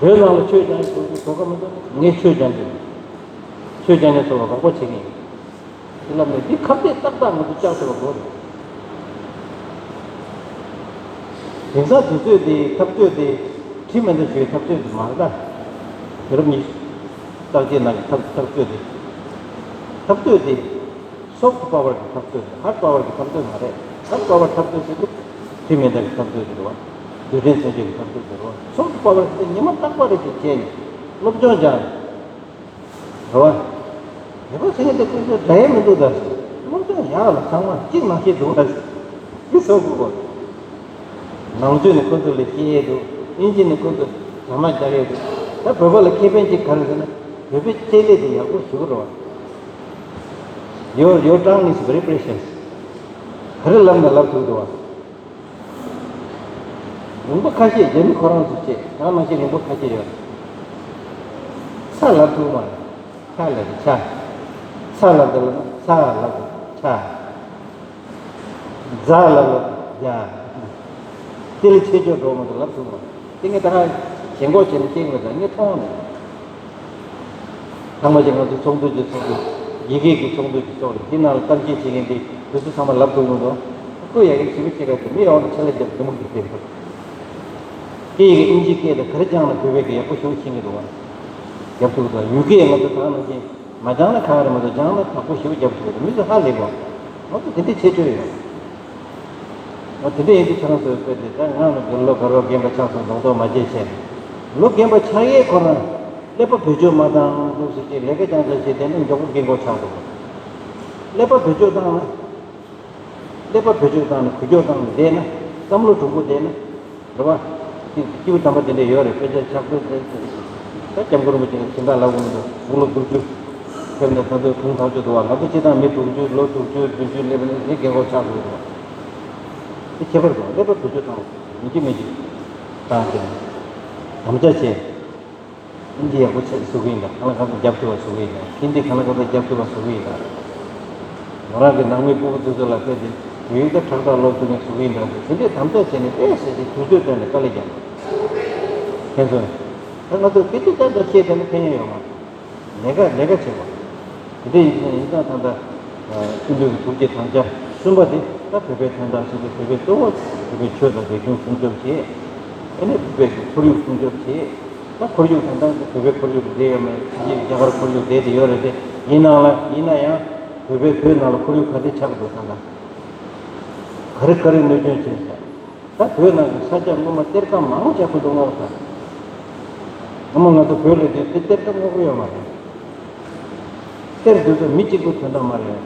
ཡོད། བོད་ནང་ལ་ཆོས་སྦྱང་ཡའི་གོ་སྐབས་མི་འདུག་ན་ངས་ཆོས་སྦྱང་གི་ཡོད། ཆོས་སྦྱང་མཁན་ཚོ་ལ་རོགས་པ་བྱེད་ཀྱི་ཡིན། དེ་ལབ་ནས་འདི་ཁ་གཏད་ཏག་ཏག་ང་ཚོ་བཅག་ཐུབ་པ་དགོས་རེད། དེང་སང་དུས་ཚོད་འདི་འཐབ་རྩོད་འདི་ཁྲིམས་མེད་འདྲ་ཞུའི་འཐབ་རྩོད་འདི་མ་རེད་ད། དུས་རབས་ཉི་ཤུ་རྩ་གཅིག་ནང་གི་འཐབ་འཐབ་རྩོད་འདི། འཐབ་རྩོད་འདི་སོབ་ཏུ་པ་ཝར་གྱི་འཐབ་རྩོད་རེད། ཧར་ཌི་པ་ཝར་གྱི་འཐབ་རྩོད་མ་རེད། ཧར་ཌི་པ་ཝར་འཐབ་རྩོད་ཟེར་དུས་ཁྲིམས་མེད་འདྲ་གི་འཐབ་རྩོད་འདི་རེད་བ། རྡུལ་ཕྲན་མཚོན་ཆའི་འཐབ་རྩོད་འདི་རེད་བ། སོབ་ཏུ་པ་ཝར་ཟེར་དུས་ཉི་མ་རྟག་པ་རེ་ཞིག་བྱས་ནས་སློབ་སྦྱོང་སྦྱངས། རེད་བ། ངེས་པར་ཟེར་མཁན་དེ་ཀུན་སྤྱོད་འདྲ་ཡས་མི་འདུག་ད། སློབ་སྦྱོང་ཡག་ལ་ཚང་མ་གཅིག་མ་ཤེས་འདུག་ད། འདི་བཟོ་དགོས་པ། ནང་ཆོས་ནས་ཁོ་ཚོ་ལ་ཤེས་ཡས་འདུག་ཨིན་ཇི་ནས་ཁོ་ཚོ་དྲ་མ་རྒྱག་ཡས་འདུག་ད་བོད་པ་ལ་ཁེ་ཕན་ཅིག་ག་རེ་ཟེར་ན། བོད་པའི་ཆེད་ལས་དེ་ཡག་པོ་ཞུ་གི་རེད་བ། Your, your tongue is very precious. ག་རེ་ལབ་ན་ལབ་ཐུབ་འདུག་བ། རིང་པོ་ཁ་ཤས་རྒྱ་མི་ཁོ་རང་ཚོ་བྱས། ད་ནང་བཞིན་རིང་པོ་ཁ་ཤས་ཡོད། ཚ་ལབ་ཐུབ་མ་རེད། ཚ་ལབ་ཆ། ཚ་ལབ་དེ་ལ་ཚ་ལབ་ཆ། རྫ་ལབ་ལ་རྒྱ། དེ་ལ་ཆེ་ཆོག་འགྲོ་མ་ཐུབ་ལབ་ཐུབ་མ་རེད། དེ་ངས་ད་ག་ཞེན་ཁོག་བྱས་ནས་བཤད་མེད་ད་ངས་མཐོང་ནས། ཚང་མ་ཅིག་ང་ཚོ་ཚོགས་འདུ་ཅིག་ཚོགས་དུས་ཡི་གེ་གི་ཚོགས་འདུ་ཅིག་ཚོགས་རེད། དེ་ནང་ལ་གཏམ་བཤད་བྱེད་མཁན་དེ་དུས་ཚོད་ཚང་མ་ལབ་ཐུབ་མི་འདུག་ཁོ་ཡ་གི་ཞིབ་པོ་བྱེད་ག་དེ་མི་ཡོང་ནས་ཆ་ལ་རྒྱབ་དེ་མོ་གི་དེ་རེད། སྐད་ཡིག་ཨིན་ཇི་སྐད་དང་ག་རེ་སྦྱངས་ན་བོད་པའི་གི་ཡག་པོ་ཞེ་པོ་ཤེས་ཀྱི་འདུག་ག་རྒྱབ་ཐུབ་ཀྱི་འདུག་ཡུལ་སྐད་ང་ཚོ་ད་ནང་བཞིན་མ་སྦྱངས་ན་ག་རེ་མ་གཏོགས་སྦྱངས་ན་དག་པོ་ཞེ་པོ་རྒྱབ་ཐུབ་ཀྱི་འདུག་མི་ཚོ་ཧ་ལས་གོ་ང་ཚོ་དེ་འདྲའི་ཁྱད་ཆོས་ཡོད། འོ་དེ་འདྲ་ཡིན་དུས་ཁྱེད་རང་ཚོའི་དཔེ་དེ་ད་ང་ལ་ལོ་དགའ་རོགས་རྒན་པ་ཆགས་སོང་མདོག་མདོག་མ་བྱེད་བྱས། ལོ་རྒན་པ་ཆགས་ཡས་ཁོ་རང་ཀླད་པ་བེད་སྤྱོད་མ་བཏང་འདུག་ཟེར་གྱི་ལས་ཀ་རྐྱང་རྐྱང་བྱས་བསྡད་ན་མགྱོགས་པོ་རྒན་གོག་ཆགས་འདུག་ཀླད་པ་བེད་སྤྱོད་བཏང་ན། ཀླད་པ་བེད་སྤྱོད་བཏང་ནས་འགུལ་སྐྱོད་བཏང་ནས་བསྡད་ན་བསམ་བློ་གྲུང་པོ་བསྡད་ན། རེད་བ། སྐྱེས་བུ་དམ་པ་དེ་འདྲ་ཡོད་རེད། དཔེ་ཆ་ཆགས་པོ་དེ་ད་སྐྱབས་མགོན་རིན་པོ་ཆེ་གི་སྦྱིན་བདག་ལབ་དགོས་མི་འདུག་དགུང་ལོ་དགུ་བཅུ་ཕེབས་ནས་ད་དུང་དུང་ཐག་ཆོད་འདུག་བ། ང་ཚོ་སྤྱིར་བཏང་མི་དྲུག་ཅུ་ལོ་དྲུག་ཅུ་བདུན་ཅུ་སླེབས་ནས་དེ་རྒན་གོག་ཆགས་དགོས་འདུག་བ། དེ་ཁྱད་པར་འདུག་ཀླད་པ་བེད་སྤྱོད་བཏང་ཡིན་གཅིག་མིན་གཅིག་བཏང་སྟེ་དམ་བཅའ་བྱས། ཨིན་ཇི་ཡག་པོ་ཆགས་བཟོ་གི་ཡིན་ད། གང་ལ་གང་འཚམ་རྒྱབ་ཐུབ་པ་བཟོ་གི་ཡིན་ད། ཧིན་དི་གང་ལ་གང་འཚམ་རྒྱབ་ཐུབ་པ་བཟོ་གི་ཡིན་ད། མོ་རང་གི་ནང་མི་སྤུ་གུ་ཚོ་ཚོ་ལ་བལྟས་ཏེ་བོད་ཡིག་ད་ཁྲག་ཁྲག་ཀློག་ཐུབ་མཁན་བཟོ་གི་ཡིན་ད། དེ་འདྲའི་དམ་བཅའ་བྱས་ནས་ཏོག་ཙམ་ཞིག་དུས་ཚོད་བཏོན་ནས་དཀའ་ལས་རྒྱབ། མཁྱེན་སོང་། ད་ང་ཚོ་སྐད་ཆ་ཏག་ཏག་བཤད་བསྡད་ན་ཕན་ཡོན་ཡོད་མ་རེད། ལས་ཀ་ལས་ཀ་བྱེད་པ། དེ་འདྲ་ཡིན་ཙང་ཡིན་ཙང་ད་ལྟ་སྐུ་མདུན་གྱི་ཐུགས་བསྐྱེད་དམ་བཅའ་གསུམ་པ་དེ་ད་བོད་པའི་དོན་དག་ཟེར་ཏེ་བོད་པའི་གཙོ་བོ་བོད་པའི་ཆོས་དང་རིག་གཞུང་སྲུང་སྐྱོབ་བྱེད། དེ་ནས་བོད་པའི་ཁོར་ཡུག་སྲུང་སྐྱོབ་བྱེད། ད་ཁོར་ཡུག་དོན་དག་དེ་བོད་པའི་ཁོར་ཡུག་བསྡད་ཡོད་མེད་ཕྱི་རྒྱལ་རྒྱ་གར་ཁོར་ཡུག་བསྡད་དེ་ཡོད་རེད་དེ་ཡིན་ནའང་ལ་ཡིན་ན་ཡང་བོད་པའི་བོད་ནང་ལ་ཁོར་ཡུག་ག་འདྲ་ཆགས་འདུག་ད་ལྟ་ག་རེ་ག་རེ་གནོད་སྐྱོན་བྱས་ཤག་ད་བོད་ནང་གི་ས་ཆ་སྔོན་མ་གཏེར་ཁ་མང་ཆེ་ཁོ་ཚོ་སྔོག་ཚར། སྔོན་མ་ང་ཚོ་བོད་ལ་དུས་དེ་གཏེར་ཁ་སྔོག་གི་ཡོད་མ་རེད། གཏེར་དེ་ཚོ་མི་གཅིག་པུ་དོན་དག་མ་རེད།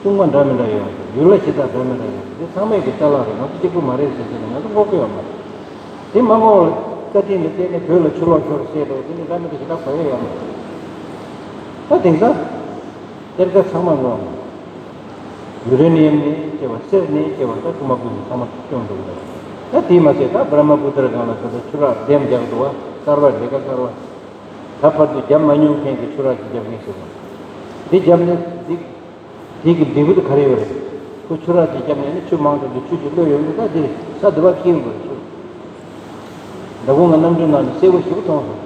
གསུང་བ་འདྲ་མི་འདྲ་ཡོད་རེད། ཡུལ་ལ་གཞི་བདག་འདྲ་མི་འདྲ་ཡོད་རེད། འདི་ཚང་མས་ཀྱི་ཅ་ལག་རེད། ང་ཚོ་གཅིག་པུ་མ་རེད་ཟེར་ཟེར་ནས་ང་ཚོ་སྔོག་གི་ཡོད་མ་རེད། དེ་མ་སྔོག་ལ་བཀའ་དྲིན་ལ་བརྟེན་ནས་བོད་ལ་ཆུ་ལོག་ཤོར་བཤད་རོགས་དེ་ནི་འདྲ་མི་འདྲ་ཞིག་ད་གོ་ཡ་ཡོད་མ་རེད། ད་དེང་སང་གཏེར་ཁ་ཚང་མ་སྔོག་ནས། ཡུ་རེ་ནི་ཡམ་ནས་སྐྱེ་བ་གསེར་ནས་སྐྱེ་བ་ད་རྐུ་མ་རྐུ་ནས་ཚང་མ་སྐྱོང་འདུག་ད་དེས་མ་ཚད་ད་བྷ་ར་མ་པུ་ཏར་སྒང་ལ་ད་ལྟ་ཆུ་རགས་ཌེམ་རྒྱག་འདུག་བ། གསར་བ་ལས་ཀ་གསར་བ། ད་བར་དུ་རྒྱབ་མ་མྱོང་མཁན་གྱི་ཆུ་རགས་ཅིག་རྒྱབ་མཁན་ཟེར་བ། འདི་རྒྱབ་ནས་འདི་དེ་གི་འབྲས་བུ་དེ་ག་རེ་ཡོད་རེད། ཁོ་ཆུ་རགས་ཅིག་རྒྱབ་ནས་ནི་ཆུ་མང་དྲགས་ཏེ་ཆུ་ཅིག་བླུགས་ཡོང་དུས་ད་འདི་ས་དུ་བ་འཁྱེར་ཡོང་དགོས་རེད་ཆུ། ཟླ་གུང་ང་གནམ་གྲུའི་ནང་ནས་གསལ་པོ་ཞེ་པོ་མཐོང་སོང་།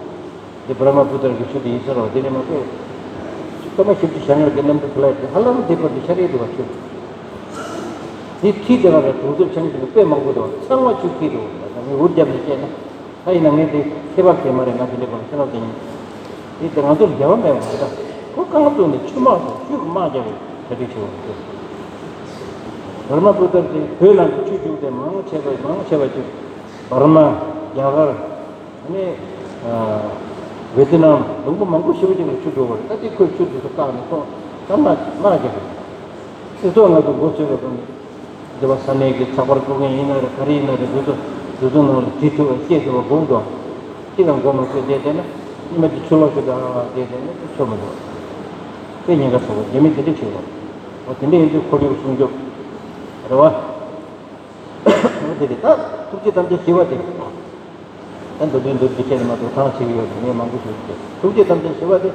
འདི་བྷར་མ་པུ་ཏར་གྱི་ཆུ་དེ་ཡིན་ས་རེད་བ། དེ་ནས་མ་གཏོགས་ཆུ་སྐར་མ་བཞི་བཅུ་ཞེ་ལྔ་གི་གནམ་གྲུ་ཕུ་ལ་ཡོད་དེ་ཧ་ལམ་དེ་བར་དུ་ཤར་ཡོད་འདུག་བ་ཆུ། དེ་འཁྲིས་དེ་ག་ལ་གྲོང་གསེབ་ཆུང་ཆུང་དཔེ་མང་པོ་འདུག་བ། ཚང་མ་ཆུ་འཁྱེར་འདུག་བ། ད་ངས་འུར་བརྒྱབ་ནས་བཤད་ན། ད་ཡིན་ན་ངས་དེ་ཁྱད་པར་གྱི་མ་རེད། ང་དེ་འདྲའི་སྐོར་ཁྱེད་རང་ཚོ་ཡིན། དེ་དེ་ང་ཚོར་འགལ་བ་མེད་པ་མ་གཏོགས་ཁོ་རྐང་བཙུགས་ནས་ཆུ་དམག་དང་ཆུ་གི་དམག་རྒྱག་པའི་གྲ་སྒྲིག་བྱེད་པ་མ་གཏོགས། བྷར་མ་པུ་ཏར་དེ་བོད་ནང་གི་ཆུ་རྒྱུག་དེ་མང་ཆེ་བ་མང་ཆེ་བ་ཅིག་བྷར་མ། རྒྱ་གར། ཨ་ནི་ཝེ་ཏི་ནམ། ལུང་པ་མང་པོ་ཞེ་པོ་ཅིག་ལ་ཆུ་འགྲོ་བ་རེད། ད་དེ་ཁོས་ཆུ་དེ་ཚོ་བཀག་ནས་ཁོ་ད་དམག་དམག་རྒྱག་པ་རེད། སྤྱི་ཚོགས་ང་ཚོ་འགོ་ཚུགས་པ་དང་། འདི་བ་ས་གནས་ཀྱི་ཚགས་པར་བསྐུར་མཁན་ཡིན་ན་རེད། ག་རེ་ཡིན་ན་རེད། འདི་ཚོ་འདི་ཚོ་ནང་ལ་བྲིས་ཐུབ་པ་བཤད་ཐུབ་པ་དགོངས་འདུག་ཁྱེད་རང་མགོ་མ་ཚོས་བསྡད་བསྡད་ན་ཉི་མ་འདི་ཆུ་ལོག་ཞིག་དང་བསྡད་བསྡད་ན་ཆོ་མི་འདུག་དཔེ་ཉེན་ཁ་ཚ་བོ་རྒྱ་མི་དེ་འདྲ་བྱེད་བ། འོ་དེ་འདྲ་ཡིན་དུས་ཁོར་ཡུག་སྲུང་སྐྱོབ་རེད་བ། འོ་དེ་རེད། ད་ཐུགས་རྗེ་དམ་བཅའ་བཞི་པ་དེ། ད་མདོ་དོན་མདོར་བསྡུས་བཤད་ནས་མ་གཏོགས་ཐང་ཆད་ཀྱི་ཡོད་རེད། ངས་མང་པོ་ཞུ་རྒྱུ་དེ་ཐུགས་རྗེ་དམ་བཅའ་བཞི་པ་དེ་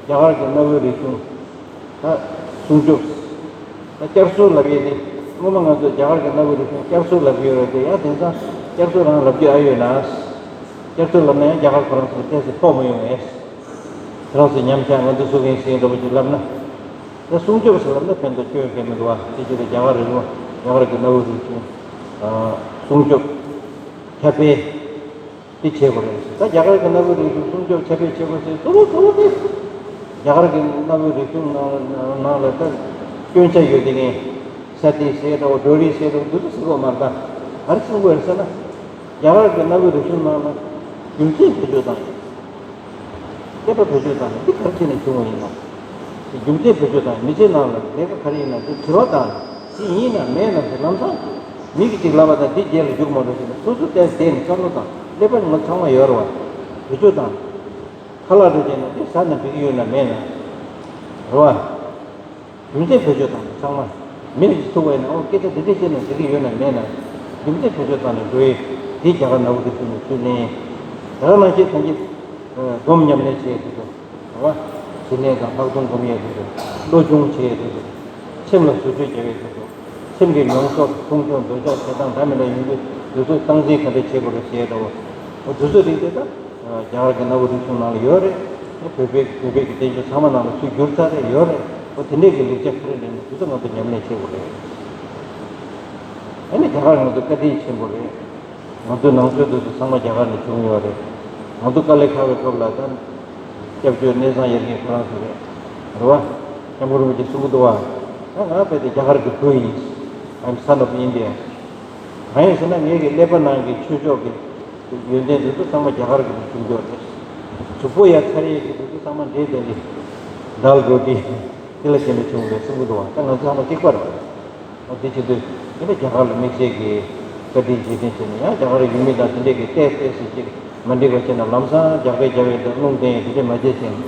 རྒྱ་གར་གྱི་གནའ་བོའི་རིག་གཞུང་། ད་སྲུང་སྐྱོབ། ད་བསྐྱར་གསོ་ལབ་ཡས་དེ། སྔོན་མ་ང་ཚོས་རྒྱ་གར་གྱི་གནའ་བོའི་རིག་གཞུང་བསྐྱར་གསོ་ལབ་ཀྱི་ཡོད་རེད་དེ། ཡང་དེང་སང་བསྐྱར་གསོ་རང་ལབ་རྒྱུ་ཨ་ཡོད་ན། བསྐྱར་གསོ་ལབ་ན་ཡང་རྒྱ་གར་ཁོ་རང་ཚོ་ཏོག་ཙམ་ཕོག་མི་ཡོང་ངས། ཁྱེད་རང་ཚོས་ཉམས་ཆག་ང་ཚོ་བཟོ་མཁན་ཞིག་འདྲ་པོ་ཅིག་ལབ་ན། ད་སྲུང་སྐྱོབ་ཟེར་ལབ་ན་ཕན་ཐོགས་སྐྱོན་གང་མི་འདུག་བ། དེ་ཅི་རེད། རྒྱ་གར་རིག་གཞུང་། རྒྱ་གར་གྱི་གནའ་བོའི་རིག་གཞུང་། ཨ། སྲུང་སྐྱོབ། ཁྱབ་སྤེལ། དེ་བྱེད་དགོས་རེད། ད་རྒྱ་གར་གྱི་གནའ་བོའི་རིག་གཞུང་སྲུང་སྐྱོབ་ཁྱབ་སྤེལ་བྱེད་དགོས་ཟེར་གཙོ་བོ་གཙོ་བོ་དེ། རྒྱ་གར་གྱི་གནའ་བོའི་རིག་གཞུང་ནང་ནང་ལ་ད་སྐྱོན་ཆ་ཡོད་དེ་ངས་ས་ཏི་ཟེར་འདྲ་བོ་ཌོ་རི་ཟེར་འདྲ་བོ་འདི་ཚོ་ཟེར་དགོས་མ་རེད། ད་ག་རེ་གསུང་དགོས་རེད་ཟེར་ན། རྒྱ་གར་གྱི་གནའ་བོའི་རིག་གཞུང་ནང་ལ་རྒྱུ་མཚན་བེད་སྤྱོད་བཏང་ཡོད། བསྟན་པ་བེད་སྤྱོད་བཏང་ནས་འདི་ག་རེ་བྱས་ནས་བྱུང་བ་ཡིན་ནམ། རྒྱུ་མཚན་བེད་སྤྱོད་བཏང་ནས་མི་ཚེ་ནང་ལ་ལས་ཀ་ག་རེ་ཡིན་ན་འདི་དྲི་བ་བཏང་ནས་འདི་ཡིན་ནམ་མེད་ནམ་ཟེར། ལམ་སང་མི་གིས་ཅིག་ལབ་པ་དང་འདི་རྗེས་ལ་རྒྱུག་མ་འགྲོ་ཟེར་ནས་སོ་སོ་བལྟས་བསྡད་ནས་བསམ་བློ་བཏང་། ཀླད་པ་ནང་ཚང་མ་ཡོད་རེད་བ། བེད་སྤྱོད་བཏང་ནས་ཁ་ལག་རེ་བྱས་ནས་འདི་ཟ་ན་འགྲིག་གི་ཡོད་ན་མེད་ན་རེད་བ། རྒྱུ་མཚན་བེད་སྤྱོད་བཏང་ནས་ཚང་མ་མི་རིགས་ཀྱི་ཐུག་པ་ཡིན་ན། ཨོ་སྐད་ཆ་འདི་འདྲས་བཤད་ན་འགྲིག་གི་ཡོད་ན་མེད་ན། རྒྱུ་མཚན་བེད་སྤྱོད་བཏང་ནས་འགྲོ་ཡས་འདི་རྒྱ་གར་ནག་པོ་དེ་ཚོ་ནས་ཚུར་ལེན། ད་ག་ནང་བཞིན་ད་གིན་སྒོམ་ཉམས་ལེན་བྱེད་ཡས་དེ་ཚོ་རེད་བ། ཞི་གནས་དང་ལྷག་མཐོང་སྒོམ་ཡས་དེ་ཚོ། བློ་སྦྱོང་བྱེད་ཡས་དེ་ཚོ། སེམས་ལ་བཟོ་བཅོས་རྒྱག་ཡས་དེ་ཚོ། སེམས་ཀྱི་མྱོང་ཚོར་མཐོང་ཆུང་འདོད་ཆགས་ཞེ་སྡང་འདྲ་མི་འདྲ་ཡོང་དུས་དེ་ཚོ་སྟངས་འཛིན་ག་འདྲ་བྱེད་དགོས་རེད་ཟེར་ཡས་འདྲ་བོ། འོ་དེ་ཚོ་རིགས་དེ་ད། རྒྱ་གར་གྱི་གནའ་བོའི་རིག་གཞུང་ནང་ལ་ཡོད་རེད། བོད་པའི་བོད་པའི་གི་བསྟན་བཅོས་ཚང་མ་ནང་ལ་ཚུར་བསྒྱུར་ཚར་རེད། ཡོད་རེད། འོ་དེ་འདྲས་ཀྱི་ལེགས་ཆ་ག་རེ་ལེན་ན་དེ་ཚོ་ང་ཚོ་ཉམས་ལེན་བྱེད་དགོས་རེད། ཨ་ནི་རྒྱ་གར་ང་ཚོ་བཀའ་དྲིན་ཆེན་པོ་རེད། ང་ཚོའི་ནང་ཆོས་དེ་ཚོ་ཚང་མ་རྒྱ་གར་ནས་བྱུང་ཡོད་རེད། ང་ཚོ་དཀའ་ལས་ཁག་པའི་སྐབས་ལ་ད་སྐྱབས་བཅོལ་གནས་ཚང་གཡར་མཁན་ཁོ་རང་ཚོ་རེད། རེད་བ། སྐྱབས་མགོན་རིན་པོ་ཆེ་གསུང་གི་འདུག་བ། ད་ང་རྦད་དེ་རྒྱ་གར་གྱི་བུ་ཡིན། I'm son of India། གང་ཡིན་ཟེར་ན་ངེད་ཀྱི་ཀླད་པ་ནང་གི་ཆོས་ཕྱོགས་ཀྱི་ཡོན་ཏན་དེ་ཚོ་ཚང་མ་རྒྱ་གར་གྱི་བྱུང་འདུག་རེད། གཟུགས་པོ་ཡ་ཚ་རེད་ཀྱི་དེ་ཚོ་ཚང་མ་འདྲེས་བསྡད་ནས་དཱལ་རོ་ཊི་དེ་ལ་བརྟེན་ནས་བྱུང་བའི་གསུང་གི་འདུག་བ། ད་ང་ཚོ་ཚང་མ་གཅིག་པ་རེད། འོ་དེ་བྱེད་དུས་དེ་ནས་རྒྱ་གར་ལ་དམིགས་བསལ་གྱི་བཀའ་དྲིན་རྗེས་དྲན་བྱས་ནས་ཡང་རྒྱ་གར་ཡུལ་མི་དང་དེ་འདྲས་ཀྱི་ཏོག་ཙམ་ཅིག་མ་འགྲིག་པ་བྱས་ན་ལམ་སང་རྒྱག་པས་རྒྱག་པས་དང་རླུང་བསྟན་ཡས་དེ་འདྲས་མ་བྱེད་ཅིང་།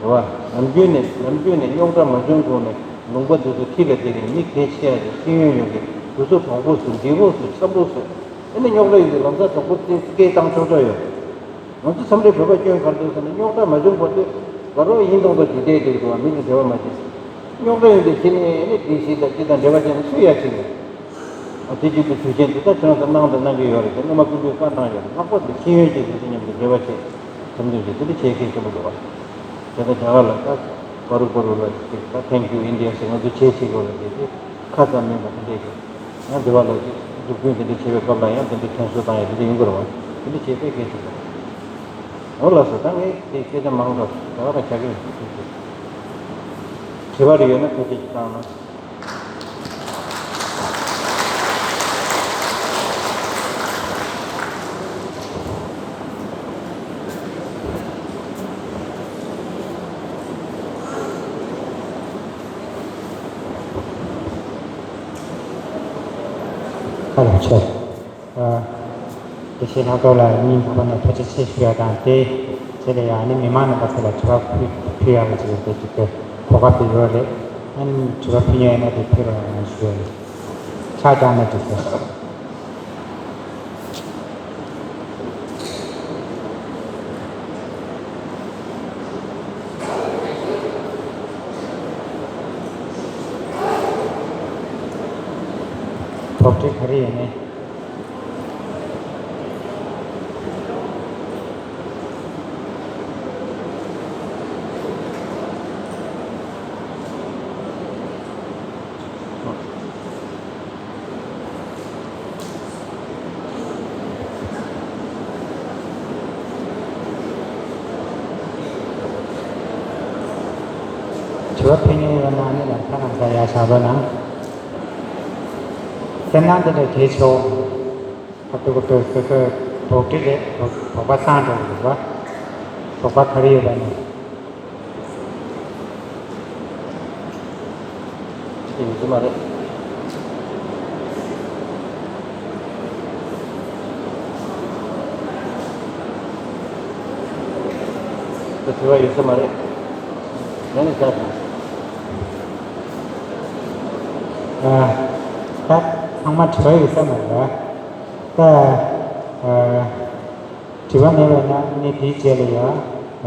རེད་བ། ནམ་རྒྱུན་ནས་ནམ་རྒྱུན་ནས་རྙོག་དྲ་མ་བྱུང་གོང་ནས་ལུང་པ་འདི་ཚོ་འཁྲིས་ལ་བསྡད་མཁན་མི་གལ་ཆེ་ཡ་དེ་ཤེས་ཡོན་ཡོད་མཁན་དེ་ཚོ་གྲོགས་པོ་བཟོས། འདྲིས་པོ་བཟོས། འཆམ་པོ་བཟོས། ཨ་ནི་རྙོག་དྲ་ཡོད་དུས་ལམ་སང་གྲོགས་པོ་དེ་སྐད་བཏང་ཆོག་ཆོག་ཡོད། ང་ཚོ་མཚམས་རེ་བོད་པ་སྐྱོན་ག་རེ་འདུག་ཟེར་ན་རྙོག་དྲ་མ་བྱུང་བར་དུ་དགའ་རོགས་ཡིན་མདོག་མདོག་བྱས་བསྡད་འདུག་འདུག་བ། མི་ཚོ་འབྲེལ་བ་མ་བྱེད། རྙོག་དྲ་ཡོད་དུས་གཞི་ནས་ཨ་ནི་སྒྲིག་གཞི་དང་སྤྱི་དང་འབྲེལ་བ་བྱས་ན་སུས་ཡ་བྱེད་ཀྱི། ཨ་དེ་བྱེད་དུས་དུས་ཆེན་དེ་ད་ཁྱོད་རང་ཚོ་གནང་དང་གནང་གི་ཡོད་རེད་དེ། སྔོན་མ་སྐུ་མདུན་བཀའ་གནང་ཡོད་རེད། ལྷག་པར་དུ་ཤེས་ཡོན་ཅན་དེ་ཚོ་མཉམ་དུ་འབྲེལ་བ་བྱེད། འཆམ་མཐུན་བྱེད། དེ་འདྲ་བྱེད་གལ་ཆེན་པོ་འདུག་བ། དེ་ལྟར་རྒྱ་གར་ལ་ད་བ་རུ་བ་རུ་ལ་ཅིག་ད་Thank you India ཟེར་ང་ཚོ་བྱེད་བྱེད་དགོས་ལ་དེ་དེ་ཁ་ཙམ་མིན་པ་དེ་འདྲས་ཀྱི་ང་འདི་བ་ལ་ཅིག་འཛུགས་སྐྲུན་དེ་འདྲ་བྱེད་པའི་སྐབས་ལ་ཡང་དེ་འདྲ་དྲན་གསོ་བཏང་ཡ་དེ་འདྲ་ཡིན་དགོས་རེད་བ། དེ་འདྲ་བྱེད་དཔེ་གལ་ཆེན་པོ་འོ་ལགས་སོ། ད་ངས་དེ་སྐད་ཆ་མང་དྲགས་ད་ག་རང་བྱ་གི་ཡིན། དྲི་བ་རེ་ཡོད་ན་ཐུགས་རྗེ་ཆེ་བཏང་གནང་། ཨ་ལགས་ཆེ། ཨ། དེ་བཞིན་ལྷག་ཐོག་ལ་སྙིང་ཐག་པ་ནས་ཐུགས་རྗེ་ཆེ་ཞུ་ཡ་དང་། དེ་རྗེས་ལ་ཡང་ནི་མི་མང་རྣམ་པ་ཚོ་ལ་དྲི་བ་ཕུལ་ཕུལ་ཡག་གི་ཅིག་དེ་ཅིག་དེ་གོ་སྐབས་དེ་ཡོད་རེད། ཨ་ནི་དྲི་བ་ཕུལ་མཁན་ཡོད་ན་དེ་ཕུལ་རོགས་གནང་ཞུ་ཡ་ཡིན། ཕྱག་བརྐྱངས་ན་འགྲིག་གི། དོགས་འདྲི་ག་རེ་ཡོད་མེད། དྲི་བ་ཕན་ཡོན་ཡོད་ན་ནི་ལམ་ཁ་ནང་ས་ཡ་ཤག་པ་ན། སེམས་ནང་དེ་འདྲ་བྱེད་ཆོག་ཨ་ཏུ་ཀུ་ཏུ་སོ་སོའི་དོགས་འདྲི་རེད། དོགས་པ་སངས་འགྲོ་གི་འདུག་པ། དོགས་པ་ག་རེ་ཡོད་པ་ནི། ཡིན་གྱི་མ་རེད། དེ་དྲི་བ་ཡོད་ས་མ་རེད། ཡང་ན་བཞག་སོང་། ཨ། ད་ཚང་མ་དྲི་བ་ཡོད་ས་མ་རེད། ད། ཨ། དྲི་བ་མེད་པ་ན་ནི་དེའི་རྗེས་ལ་ཡང་།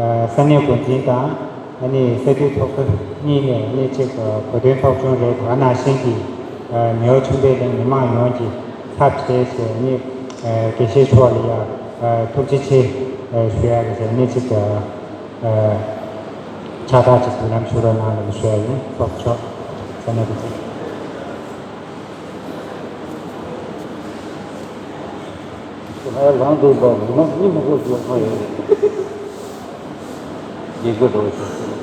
ཨ། ས་གནས་འགོ་འཛིན་དང་། ཨ་ནི་ས་འཐུས་ཚོགས་གཙོ་གཉིས་ནས་ནི་གཅིག་གོ་སྟོན་ཚོགས་ཆུང་རེད། ད་ག་ནང་བཞིན་གྱི། ཨ། མེའོ་ཆུང་པའི་གླིང་མི་མང་ཡོངས་ཀྱི་ཚབ་བྱས་བྱས་ནི། ཨ། དགེ་བཤེས་མཆོག་ལ་ཡང་། ཨ། ཐུགས་རྗེ་ཆེ། ཨ། ཞུ་ཡག་རེད་ཟེར་ནི་གཅིག་ཨ། ཕྱག་རྟགས་ཅིག་འབུལ་ལམ་ཞུ་རོགས་གནང་ལ་ཞུ་ཡག་ཡིན། ཚོགས་གཙོ་མཆོག་ས་གནས་འགོ་འཛིན། ང་ཡང་ལངས་འདུག་པ། མི་མང་གཉིད་མ་ཁུག་ཞུ་བ་ཡོད་རེད། ཡིག་དགོས་འགྲོ་ཞུ།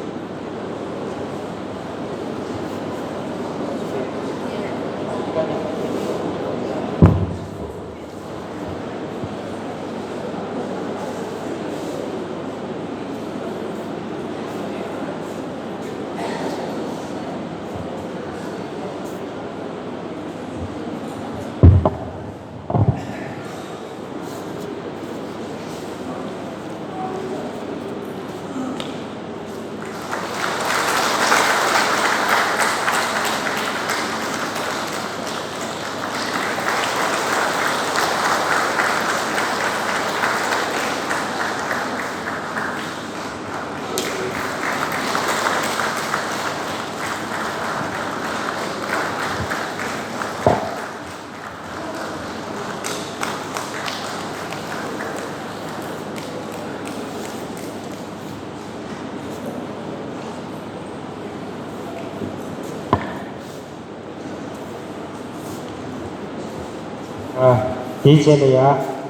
ཨ། དེའི་རྗེས་ལ་ཡ།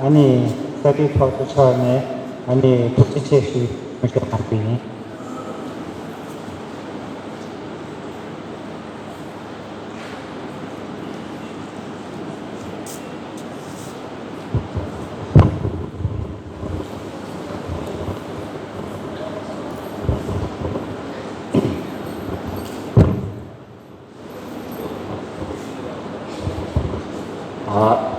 ཨ་ནི་ས་འཐུས་ཚོགས་གཙོ་མཆོག་ནས་ཨ་ནི་ཐུགས་རྗེ་ཆེ་ཞུ་ཞུ་གནང་རྒྱུ་ཡིན། ཨ།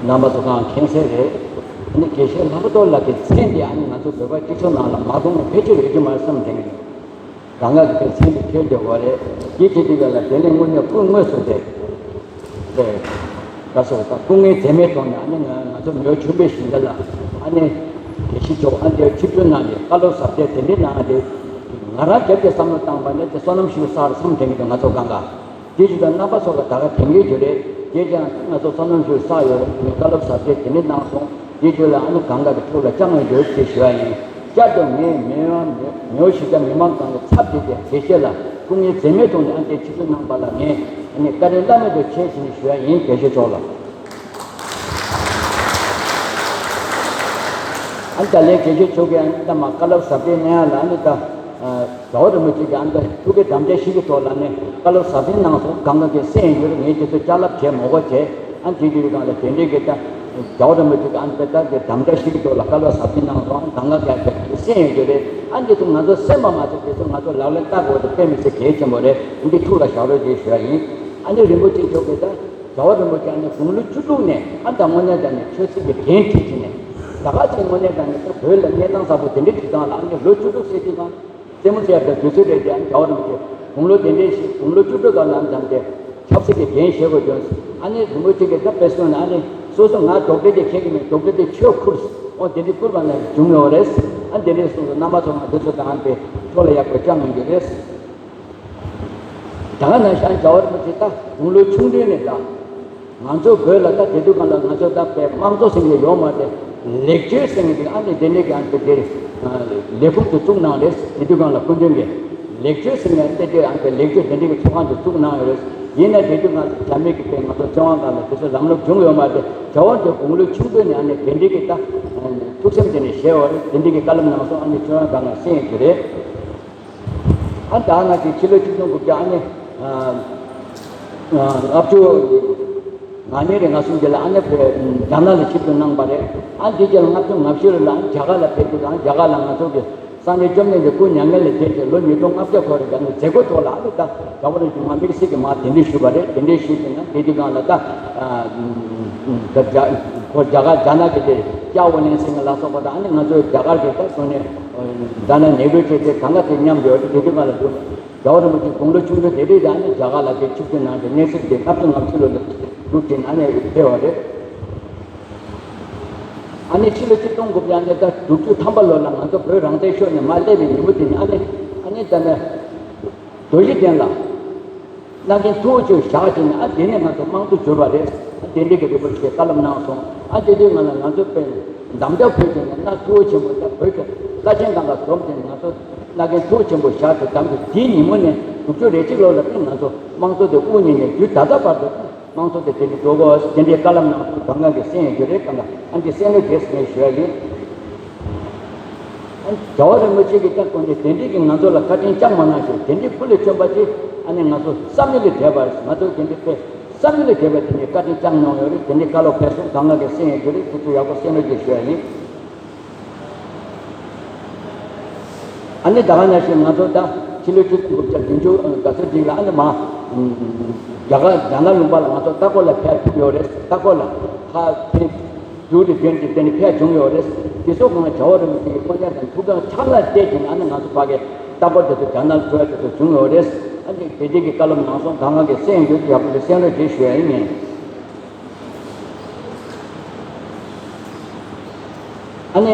རྣམ་པ་ཚོ་གང་མཁྱེན་གསལ་རེད། ཨ་ནི་དགེ་བཤེས་ལྷག་རྡོར་ལགས་ཀྱི་མཚན་འདི་ཨ་ནི་ང་ཚོ་བོད་པ་སྤྱི་ཚོགས་ནང་ལ་མ་མཐོང་ན་ཕལ་ཆེར་ཡོད་ཀྱི་མ་རེད་བསམ་དྲན་གྱི་ཡོད། གང་ག་གི་དེ་མཚན་དེ་ཐོས་རྒྱུ་དགོས་རེད། དེ་བྱེད་དུས་སྒང་ལ་དེ་ནས་དངོས་གནས་སྐུ་དངོས་སུ་དེ། དེ། ད་སོ་ད་སྐུ་ངལ་འཛེམས་མེད་ཐོག་ནས་ཨ་ནི་ང་ང་ཚོ་མེའོ་ཆུང་པའི་ཞིང་ཁ་ལ་ཨ་ནི་དགེ་བཤེས་མཆོག་ཨ་འདིར་ཆིབས་བསྒྱུར་གནང་ནས་བཀའ་སློབ་ཟབ་རྒྱས་དེ་འདྲའི་གནང་དེ། ང་རང་རྒྱབ་ཀྱི་བསམ་བློ་བཏང་པ་ནི་དེ་བསོད་ནམས་ཞིག་བསགས་རེད་བསམ་དྲན་གྱི་འདུག་ང་ཚོ་གང་ག་དེ་བྱེད་དུས་རྣམ་པ་ཚོ་ལ་ད་ག་དྲན་གྱི་ཡོད་རེད། དེ་ཀྱང་ང་ཚོ་བསོད་ནམས་ཞིག་བསགས་ཡོད་རེད། ངས་བཀའ་སློབ་ཟབ་རྒྱས་དེ་འདྲའི་གནང་སོང་། དེ་རྗེས་ལ་ཨ་ནི་གང་ག་གི་ཐུགས་ལ་བཅངས་ཡོད་ཅེས་ཞུ་བ་ཡིན། བསྐྱར་དུ་ངས་མེའོ་མེའོ་གཞིས་ཆགས་མི་མང་གང་གི་ཚབ་བྱས་ཏེ་དགེ་བཤེས་ལ་སྐུ་ངལ་འཛེམས་མེད་ཐོག་ནས་ཨ་ནི་ཆིབས་བསྒྱུར་གནང་པ་ལ་ངས་ཨ་ནི་བཀའ་དྲིན་བླ་མེད་དུ་ཆེ་ཞེས་ཞུ་བ་ཡིན། དགེ་བཤེས་མཆོག་ལ། ཨ་ནི་ད་ལན་དགེ་བཤེས་མཆོག་གིས་ཨ་ནི་ད་མ་བཀའ་སློབ་ཟབ་རྒྱས་གནང་ཡ་ལ་ཨ་ནི་ད། རྒྱལ་བ་རིན་པོ་ཆེ་གིས་ཨ་ནི་ཐུགས་ཀྱི་དམ་བཅའ་བཞི་གི་ཐོག་ལ་ནི་བཀའ་སློབ་ཟབ་རྒྱས་གནང་སོང་། གང་ག་གིས་གསན་ཡོད་རེད། ངས་དེ་ཚོ་བསྐྱར་ལབ་བྱས་མ་དགོས་བྱས། ཨ་ནི་དེ་དུས་སྒང་ལ་དེ་འདྲའི་གི་ད་རྒྱལ་བ་རིན་པོ་ཆེ་གིས་ཨ་ནི་དེ་ལྟར་གྱི་དམ་བཅའ་བཞི་གི་ཐོག་ལ་བཀའ་སློབ་ཟབ་རྒྱས་གནང་སོང་། ཨ་ནི་གང་ག་གིས་ཨ་ནི་གསན་ཡོད་རེད། ཨ་ནི་དེ་ཚོ་ང་ཚོ་གསན་པ་མ་ཟད་དེ་ཚོ་ང་ཚོ་ལག་ལེན་བསྟར་དགོས་དེ་དཔེ་མི་སྲིད་གལ་ཆེན་པོ་རེད། འདི་ཐུགས་ལ་བཞག་རོགས་ཞེས་ཞུ་བ་ཡིན། ཨ་ནི་རིན་པོ་ཆེ་མཆོག་གིས་ད་རྒྱལ་བ་རིན་པོ་ཆེ་ཨ་ནི་དགུང་ལོ་བཅུ་དྲུག་ནས་ཨ་ནི་ད་དངོས་གནས་དྲང་གནས་ཆོས་སྲིད་ཀྱི་འགན་འཁྲི་བྱས་ནས་ད་ག་ཅིག་དངོས་གནས་དྲང་གནས་ད་བོད་ལ་གནས་སྟངས་གསར་པ་དེ་འདྲའི་འཁྲི་སྟངས་ལ་ཨ་ནི་ལོ་བཅུ་དྲུག་ཟེར་དུས་སྒང་རྩེད་མོ་རྩེ་ཡག་དང་དུས་ཚོད་རེད་དེ། ཨ་ནི་རྒྱལ་བ་རིན་པོ་ཆེ་དགུང་ལོ་དེ་འདྲའི་ཞིག་དགུང་ལོ་བཅུ་དྲུག་སྒང་ལ་ཨ་ནི་དམ་དེ་ཆབ་སྲིད་ཀྱི་འགན་བཞེས་དགོས་དོན། ཨ་ནི་རིན་པོ་ཆེ་གིས་ད་དཔེ་སོང་ན་ཨ་ནི་སོ་སོ་ང་ཌོག་ཊར་དེ་མཁྱེན་གྱི་མེད། ཌོག་ཊར་དེ་ཆོས་ཁུར། འོ་དེ་འདྲའི་ཁུར་བ་ན་བྱུང་ཡོད་རེད། ཨ་དེ་འདྲའི་སོང་ཙང་རྣམ་པ་ཚོ་ང་འདི་ཚོ་དང་ཨ་ནི་ཕྱོགས་ལ་ཡག་པོ་བཅངས་ཡོང་གི་རེད། ད་ག་ནང་བཞིན་རྒྱལ་བ་རིན་པོ་ཆེ་ད་དགུང་ལོ་ཆུང་དུས་ནས་ད། ང་ཚོ་བོད་ལ་ད་དེ་དུས་སྒང་ལ་ང་ཚོ་ད་དཔེ་དམངས་གཙོ་ཟེར་མཁན་ཡོད་མ་རེད། ལེགས་བཅོས་ཟེར་མཁན་དེ་ཨ་ནི་དེ་འདྲའི་གི་ཨ་ནི་དེ་ལས་ཁུངས་དེ་བཙུགས་གནང་རེད། དེ་དུས་སྒང་ལ་སྐུ་མདུན་གྱིས་ལེགས་བཅོས་ཟེར་མཁན་དེ་དེ་ཨ་ནི་དཔེ་ལེགས་བཅོས་དེ་འདྲའི་གི་ཚོགས་ཁང་དེ་བཙུགས་གནང་ཡོད་རེད། ཡིན་ན་དེ་དུས་སྒང་ལ་རྒྱ་མི་གི་དཔེ་ང་ཚོ་བཙན་དབང་སྒང་ལ་དེ་ཚོ་ལམ་ལུགས་བྱུང་ཡོད་མ་རེད། རྒྱལ་བ་དེ་དགུང་ལོ་ཆུང་དུས་ནས་ཨ་ནི་དེ་འདྲའི་གི་ད་ཐུགས་སེམས་དེ་ནས་བཞེས་པ་རེད། དེ་འདྲའི་གི་བཀའ་སློབ་གནང་སོང་། ཨ་ནི་ཁྱོད་རང་གང་ག་གསན་ཡོད་ཀྱི་རེད། ཨ་ད་ང་ཚོའི་ཕྱི་ལོ་ཆིག་སྟོང་དགུ་བརྒྱ་ཨ་ནི་ལྔ་བཅུ་ང་གཉིས་རེད། ང་གསུམ་རྗེས་ལ་ཨ་ནི་བོད་རྒྱ་ནག་ལ་ཆིབས་བསྒྱུར་གནང་པ་རེད། ཨ་འདི་རྗེས་ལ་ལྔ་བཅུ་ང་བཞི་ལོ་ལ་རྒྱ་གར་ལ་ཕེབས་དུས་ཨ་རྒྱ་གར་ལ་ང་ཚོ་གི་སངས་རྒྱས་བཅོམ་ལྡན་འདས་སྐུ་མྱ་ངན་ལས་འདས་ཏེ་ལོ་ཉིས་སྟོང་ལྔ་བརྒྱ་འཁོར་རེད། ཨ་ནི་མཛད་སྒོ་ཐོག་ལ་ཨ་ནི་ད་རྒྱལ་བ་རིན་པོ་ཆེ་མ་དམིགས་བསལ་གྱི་མ་གདན་འདྲེན་ཞུས་པ་རེད། གདན་འདྲེན་ཞུས་ཏེ་ན་དེ་དུས་སྒང་ལ་ད་ཁོ་རྒྱ་གར་རྒྱ་ནག་གི་དེ་ཅའོ་ཝུན་ལེན་ཟེར་མཁན་ལ་སོགས་པ་དང་ཨ་ནི་ང་ཚོ་རྒྱ་གར་གྱི་ད་དངོས་གནས་ད་ན་ནེ་རུ་བྱས་ཏེ་གང་ག་དེ་མཉམ་དུ་ཡོད་དེ་དེ་དུས་སྒང་ལ་འདུག་རྒྱལ་བ་རིན་པོ་ཆེ་དགུང་ལོ་ཆུང་ཆུང་དེ་དུས་ཀྱང་ནི་རྒྱ་གར་ལ་དེ་ཆིབས་བསྒྱུར་གནང་སྟེ་གནས་ཚུལ་དེ་ལྔ་བཅུ་ང་བཞི་ལོ་ལ་འདུག་དེ་ནང་ནས་ཕེབས་པ་རེད། ཨ་ནི་ཕྱི་ལོ་ཆིག་སྟོང་དགུ་བརྒྱ་ནས་ད་དྲུག་ཅུ་ཐམ་པ་ལོ་ལ་ང་ཚོ་བོད་རང་བཙན་ཤོར་ནས་མར་སླེབས་པའི་ཉིན་མོ་དེ་ནི་ཨ་ནི་ཨ་ནི་ད་ནི་རྡོ་རྗེ་གདན་ལ་མནའ་གན་མཐུ་བོ་ཆེ་བཞག་བྱས་ནས་ཨ་དེ་ནས་ང་ཚོ་དམངས་གཙོ་གྱུར་པ་རེད། ཨ་དེ་འདྲའི་གི་རིན་པོ་ཆེས་བཀའ་སློབ་གནང་སོང་། ཨ་དེ་དུས་ང་ལ་ང་ཚོ་དཔེ་འདམ་རྒྱག་ཕུལ་བྱས་ནས་མནའ་མཐུ་བོ་ཆེན་པོ་ད་བོད་ཀྱི་བླ་ཆེན་གང་ག་འཛོམས་ཏེ་ང་ཚོ་མནའ་གན་མཐུ་བོ་ཆེན་པོ་བཞག་སྟེ་བདམས་ཏེ་དེའི་ཉིན་མོ་ནས་དྲུག་ཅུ་རེ་གཅིག་ལོ་ལ་ཕར་ང་ཚོ་དམངས་གཙོ་དེ་དབུ་བརྙེས་ནས་དུས་ད་ལྟ་བར་དུ་དམངས་གཙོ་དེ་དེ་འདྲ་འགྲོ་དགོས་དེ་འདྲའི་བཀའ་སློབ་གནང་སོང་། གང་ག་གིས་གསན་ཡོད་རྒྱུ་རེད། གང་ག་ཨ་འདི་གསན་རོགས་བྱེད་ཟེར་ནས་ཞུ་ཡ་ཡིན། རྒྱལ་བ་རིན་པོ་ཆེ་གིས་ཀྱང་དེ་འདྲའི་གི་ང་ཚོ་ལ་བཀའ་དྲིན་བསྐྱངས་མ་གནང་ཞིང་དེ་འདྲའི་སྐུ་ལས་བསྐྱོན་པ་དེ་ཨ་ནི་ང་ཚོ་བསམ་ཡུལ་ལས་འདས་པ་རེད། ང་ཚོ་དེ་འདྲའི་དཔེ་བསམ་ཡུལ་ལས་འདས་པ་དེ་འདྲའི་བཀའ་དྲིན་བསྐྱངས་གནང་ཡོད་རེད། དེ་འདྲའི་བཀའ་སློབ་ཕེབས་སོང་། གང་ག་གིས་གསན་ཡོད་རྒྱུ་རེད། དེ་ཚོ་ཡག་པོ་གསན་རོགས་ཞེས་ཞུ་ཡ་ཡིན། ཨ་ནི་ད་ག་ནང་བཞིན་ང་ཚོ་ད་ཕྱི་ལོ་ཆིག་སྟོང་དགུ་བརྒྱ་བདུན་ཅུ་ག་ཚོད་ཅིག་ལ་ཨ་ནི་མ་རྒྱ་གར་རྒྱ་ནག་ལུང་པ་ལ་ང་ཚོ་ལྟ་སྐོར་ལ་ཕེབས་ཐུབ་ཡོད་རེད། ལྟ་སྐོར་ལ་ཧ་ཐེ། རྒྱུ་རེ་རྒྱུན་གྱི་དེ་ནི་ཕལ་བྱུང་ཡོད་རེད། དེ་ཚོ་གང་ལ་བྱ་བ་རིན་པོ་ཆེ་གི་དཀོན་མཆོག་དང་ཐུགས་དམ་ཕྱག་ལ་གཏད་ཀྱིན་ཨ་ནི་ང་ཚོ་ཕ་གི་ལྟ་སྐོར་དེ་ཚོ་རྒྱ་ནག་འགྲོ་ཡ་དེ་ཚོ་བྱུང་ཡོད་རེད། ཨ་ནི་དེ་དེ་གི་བཀའ་སློབ་གནང་སོང་། གང་ག་གི་གསན་ཡོད་ཀྱི་ཡག་པོ་གི་གསན་རོགས་ཞེས་ཞུ་ཡ་ཡིན། ཨ་ནི་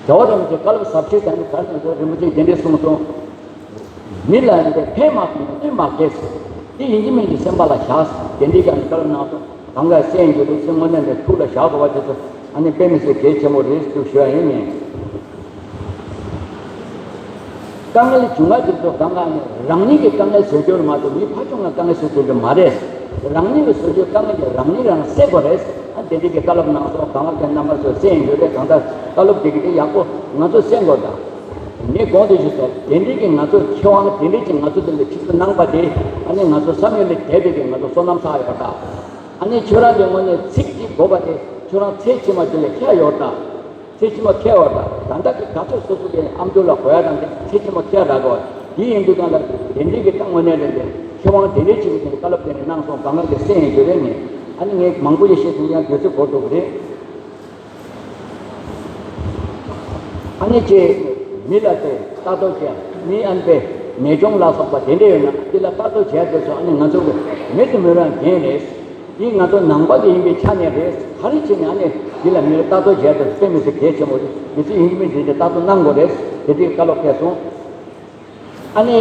བྱ་བ་རིན་པོ་ཆེ་བཀའ་སློབ་ཟབ་ཆོས་དང་ནི་གར་དང་ཚོ་རིན་པོ་ཆེ་དེ་འདྲས་གསུངས་སོང་། མི་ལ་ཡང་དེ་ཕན་མ་ཕན་གནོད་མ་སྐྱེལ་ཟེར། དེ་ཡིན་གཅིག་མིན་གཅིག་སེམས་པ་ལ་བཞག་ཟེར། དེ་འདྲའི་ཀྱང་བཀའ་སློབ་གནང་སོང་། གང་ག་གསན་རྒྱུ་རེད་ཟེར། དངོས་གནས་ནས་ཐུགས་ལ་བཞག་དགོས་པ་དེ་ཚོ་ཨ་ནི་དཔེ་མི་སྲིད་གལ་ཆེན་པོ་རེད་ཟེར་ཞུ་ཡ་ཡིན་ངས། དཀའ་ངལ་བྱུང་བ་དེ་ཚོ་གང་ག་ནས་རང་ཉིད་ཀྱི་དཀའ་ངལ་བཟོ་རྒྱུར་མ་གཏོགས་མི་ཕར་ཕྱོགས་ལ་དཀའ་ངལ་བཟོ་ཐུབ་རྒྱུ་མ་རེད། རང་ཉིད་ཀྱི་བཟོ་རྒྱུའི་དཀའ་ངལ་དེ་རང་ཉིད་རང་སེལ་དགོས་རེད། ཨ་དེ་འདྲའི་ཀྱི་བཀའ་སློབ་གནང་སོང་། གང་ག་གི་རྣམ་པ་ཚོ་གསན་རྒྱུ་རེད། གང་ལྟར་བཀའ་སློབ་དེ་གི་དེ་ཡག་པོ་ང་ཚོ་གསན་དགོས་དང་། ངས་གོང་དུ་ཞུས་སོང་། དེ་འདྲའི་གི་ང་ཚོ་ཁེ་དབང་དེ་འདྲའི་ཅིག་ང་ཚོ་དེ་ལ་ཆིབས་བསྒྱུར་གནང་པ་དེ་ཨ་ནི་ང་ཚོ་བསམ་ཡུལ་ལས་འདས་པའི་གི་ང་ཚོ་བསོད་ནམས་བསགས་ཡོད་ད། ཨ་ནི་ཁྱོད་རང་གི་ངོས་ནས་ཚིག་གཅིག་དགོས་པ་དེ་ཁྱོད་རང་ཚེ་ཕྱི་མ་དེ་ལ་ཁེ་ཡོད་ད། ཚེ་ཕྱི་མ་ཁེ་ཡོད་ད། ད་ལྟ་གི་ག་ཚོད་སོ་སོ་གི་ཨ་མདོ་ལ་གོ་ཡ་དང་དེ་ཚེ་ཕྱི་མ་ཁེ་རག་གོ། དེ་ཡིན་དུས་གང་ལ་དེ་འདྲའི་གི་ད་དངོས་གནས་རེད་དེ་ཁེ་དབང་དེ་འདྲའི་ཅིག་གི་དེ་བཀའ་སློབ་དེ་ནས་གནང་སོང་། གང་ག་གི་གསན་ཡོད་རྒྱུ་རེད་ངས། ཨ་ནི་ངས་མང་པོ་ཞིག་བཤད་དུས་ཡང་དུས་ཚོད་འགོར་འགྲོ་གི་རེད། ཨ་ནི་ཅེས་མི་ལ་དེ་ལྟ་རྟོག་བྱས། མི་ཨན་པའི་ནད་གཅོང་ལ་སོགས་པ་དེ་འདྲ་ཡོད་ན་དེ་ལ་ལྟ་རྟོག་བྱས་དེ་ཚོ་ཨ་ནི་ང་ཚོ་གི་མི་དུ་མི་རང་འགན་རེད། འདི་ང་ཚོ་ནང་པ་དེ་ཡིན་པའི་ཆ་ནས་རེད། ག་རེ་བྱས་ནས་ཨ་ནི་འདི་ལ་མི་ལ་ལྟ་རྟོག་བྱས་དེ་ཚོ་དཔེ་མི་སྲིད་གལ་ཆེན་པོ་རེད། མི་ཚེ་ཡིན་གཅིག་མིན་གཅིག་དེ་ལྟ་རྟོག་གནང་དགོས་རེད། དེ་དུས་བཀའ་སློབ་ཕེབས་སོང་། ཨ་ནི་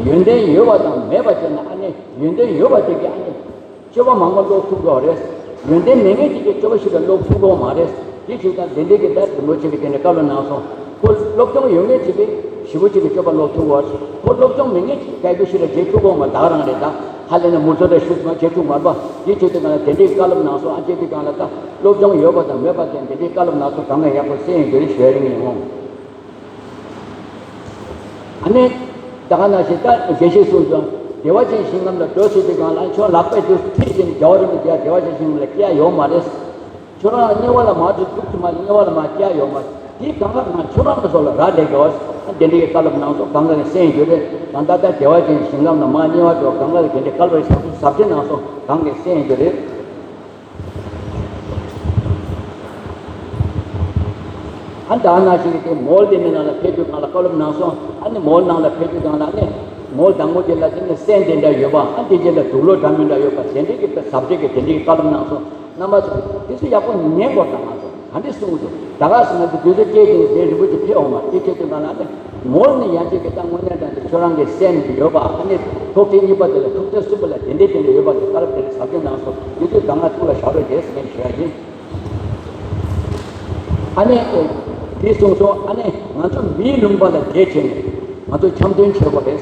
ཡོན་ཏན་ཡོད་པ་དང་མེད་པ་བྱས་ན་ཨ་ནི་ཡོན་ཏན་ཡོད་པ་དེ་གིས་ཨ་ནི་སྤྱོད་པ་མང་པོ་ཀློག་ཐུབ་ཀྱི་རེད། ཡོན་ཏན་མེད་མཁན་ཅིག་གིས་སྤྱོད་པ་ཞིག་ལ་ཀློག་ཐུབ་ཀྱི་མ་རེད། དེ་བྱས་ཙང་དེ་འདྲའི་གི་ད་རིན་པོ་ཆེ་གིས་དེ་འདྲའི་བཀའ་སློབ་གནང་སོང་། ཁོ་སློབ་སྦྱོང་ཡོད་མཁན་ཅིག་གིས་ཞེ་པོ་ཅིག་གིས་སྤྱོད་པ་ཀློག་ཐུབ་ཀྱི་རེད། ཁོ་སློབ་སྦྱོང་མེད་མཁན་ཅིག་གིས་སྐད་ཆ་ཞིག་ལ་བྱེད་ཐུབ་ཀྱི་མ་རེད། ད་ག་རང་རེད། ད་ཧ་ལས་ན་མུ་མཐུད་ད་ཞུ་ཙམ་བྱེད་ཐུབ་མ་རེད་པ། དེ་བྱས་ཙང་ང་ལ་དེ་འདྲའི་བཀའ་སློབ་གནང་སོང་། ཨ་ཅེ་དེ་གང་ལ་ད་སློབ་སྦྱོང་ཡོད་པ་དང་མེད་པ་དེ་འདི་འདྲའི་བཀའ་སློབ་གནང་སོང་། གང་ལ་ཡག་པོ་གསན་ཡོད་རྒྱུ་རེད་ཞུ་ཡ་ཡིན་ངས་ངོ་། ཨ་ནི། ད་ག་ནང་བཞིན་ད་དགེ་བཤེས་གསུངས་སོང་། བདེ་བ་ཅན་ཞིང་ཁམས་ལ་འགྲོ་ཟེར་དུས་སྒང་ལ་ཁྱོད་ལག་པས་དུ་ཁྲིད་ཅིང་རྒྱལ་བ་རིན་པོ་ཆེ་བདེ་བ་ཅན་ཞིང་ཁམས་ལ་སྐྱེལ་ཡ་ཡོད་མ་རེད། ཁྱོད་རང་དམྱལ་བ་ལ་མར་འགྲོ་འདུག་ཐུབ་མ་དམྱལ་བ་ལ་མར་སྐྱེལ་ཡ་ཡོད་མ་རེད། དེའི་གང་ག་གང་ཁྱོད་རང་གི་སོགས་ལ་རག་ལས་དགོས། དེ་འདྲའི་བཀའ་སློབ་གནང་སོང་། གང་ག་ནས་གསན་རྒྱུ་རེད། ད་ལྟ་ད་བདེ་བ་ཅན་ཞིང་ཁམས་ལ་མར་དམྱལ་བ་འགྲོ་གང་ག་ནས་དེ་འདྲའི་བཀའ་སློབ་ཟབ་ཟབ་ཆེ་གནང་སོང་། གང་གིས་གསན་རྒྱུ་རེད། ཨ་ནི་ད་ནང་བཞིན་གྱི་དེ་མོལ་དེ་མི་ནང་ལ་ཕེབས་དུས་སྒང་ལ་བཀའ་སློབ་གནང་སོང་། ཨ་ནི་མོལ་ནང་ལ་ཕེབས་དུས་སྒང་ལ་ཨ་ནི་མོལ་དང་པོ་དེ་ལ་དེ་ནི་སྲན་དེ་འདྲ་ཡོད་པ། ཨ་དེ་རྗེས་ལ་དུག་ལོག་འདྲ་མི་འདྲ་ཡོད་པ། དེ་འདྲའི་གི་ཟབ་ཆོས་ཀྱི་དེ་འདྲའི་གི་བཀའ་སློབ་གནང་སོང་། རྣམ་པ་ཚོ་དེ་ཚོ་ཡག་པོ་ཉན་དགོས། ད་ང་ཚོ་ག་འདྲ་གསུང་གི་འདུག་ད་ག་ཟེར་ན་དེ་དུས་ཚོད་སྐྱེལ་དེ་ནི་དེ་རིན་པོ་ཆེ་ཕེབས་འོང་མ་དེ་ཁྱེད་ཚོ་ནང་ལ་ཨ་ནི། ངོར་ནི་ཡང་ཅིག་གི་ད་དངོས་གནས་དྲང་གནས་ཁྱོད་རང་གི་སེམས་ཀྱི་ཡོད་པ། ཨ་ནི་ཐུགས་བརྩེ་གཉིས་པ་དེ་ལ་ཐུགས་བརྩེ་གསུམ་པ་ལ་དེ་འདྲའི་དེ་འདྲ་ཡོད་པ་དེ་ལྟར་དེ་ལ་ཟབ་སྦྱོང་གནང་སོང་། དེ་དུས་གང་ལ་ཐུགས་ལ་བཞག་རོགས་བྱེད་ཟེར་ནས་ཞུ་ཡ་ཡིན། ཨ་ནི་དེ་གསུངས་སོང་། ཨ་ནི་ང་ཚོ་མིའི་ལུང་པ་ལ་བསྡད་བྱས་ནས་ང་ཚོ་འཆམ་མཐུན་བྱེད་དགོས་རེད།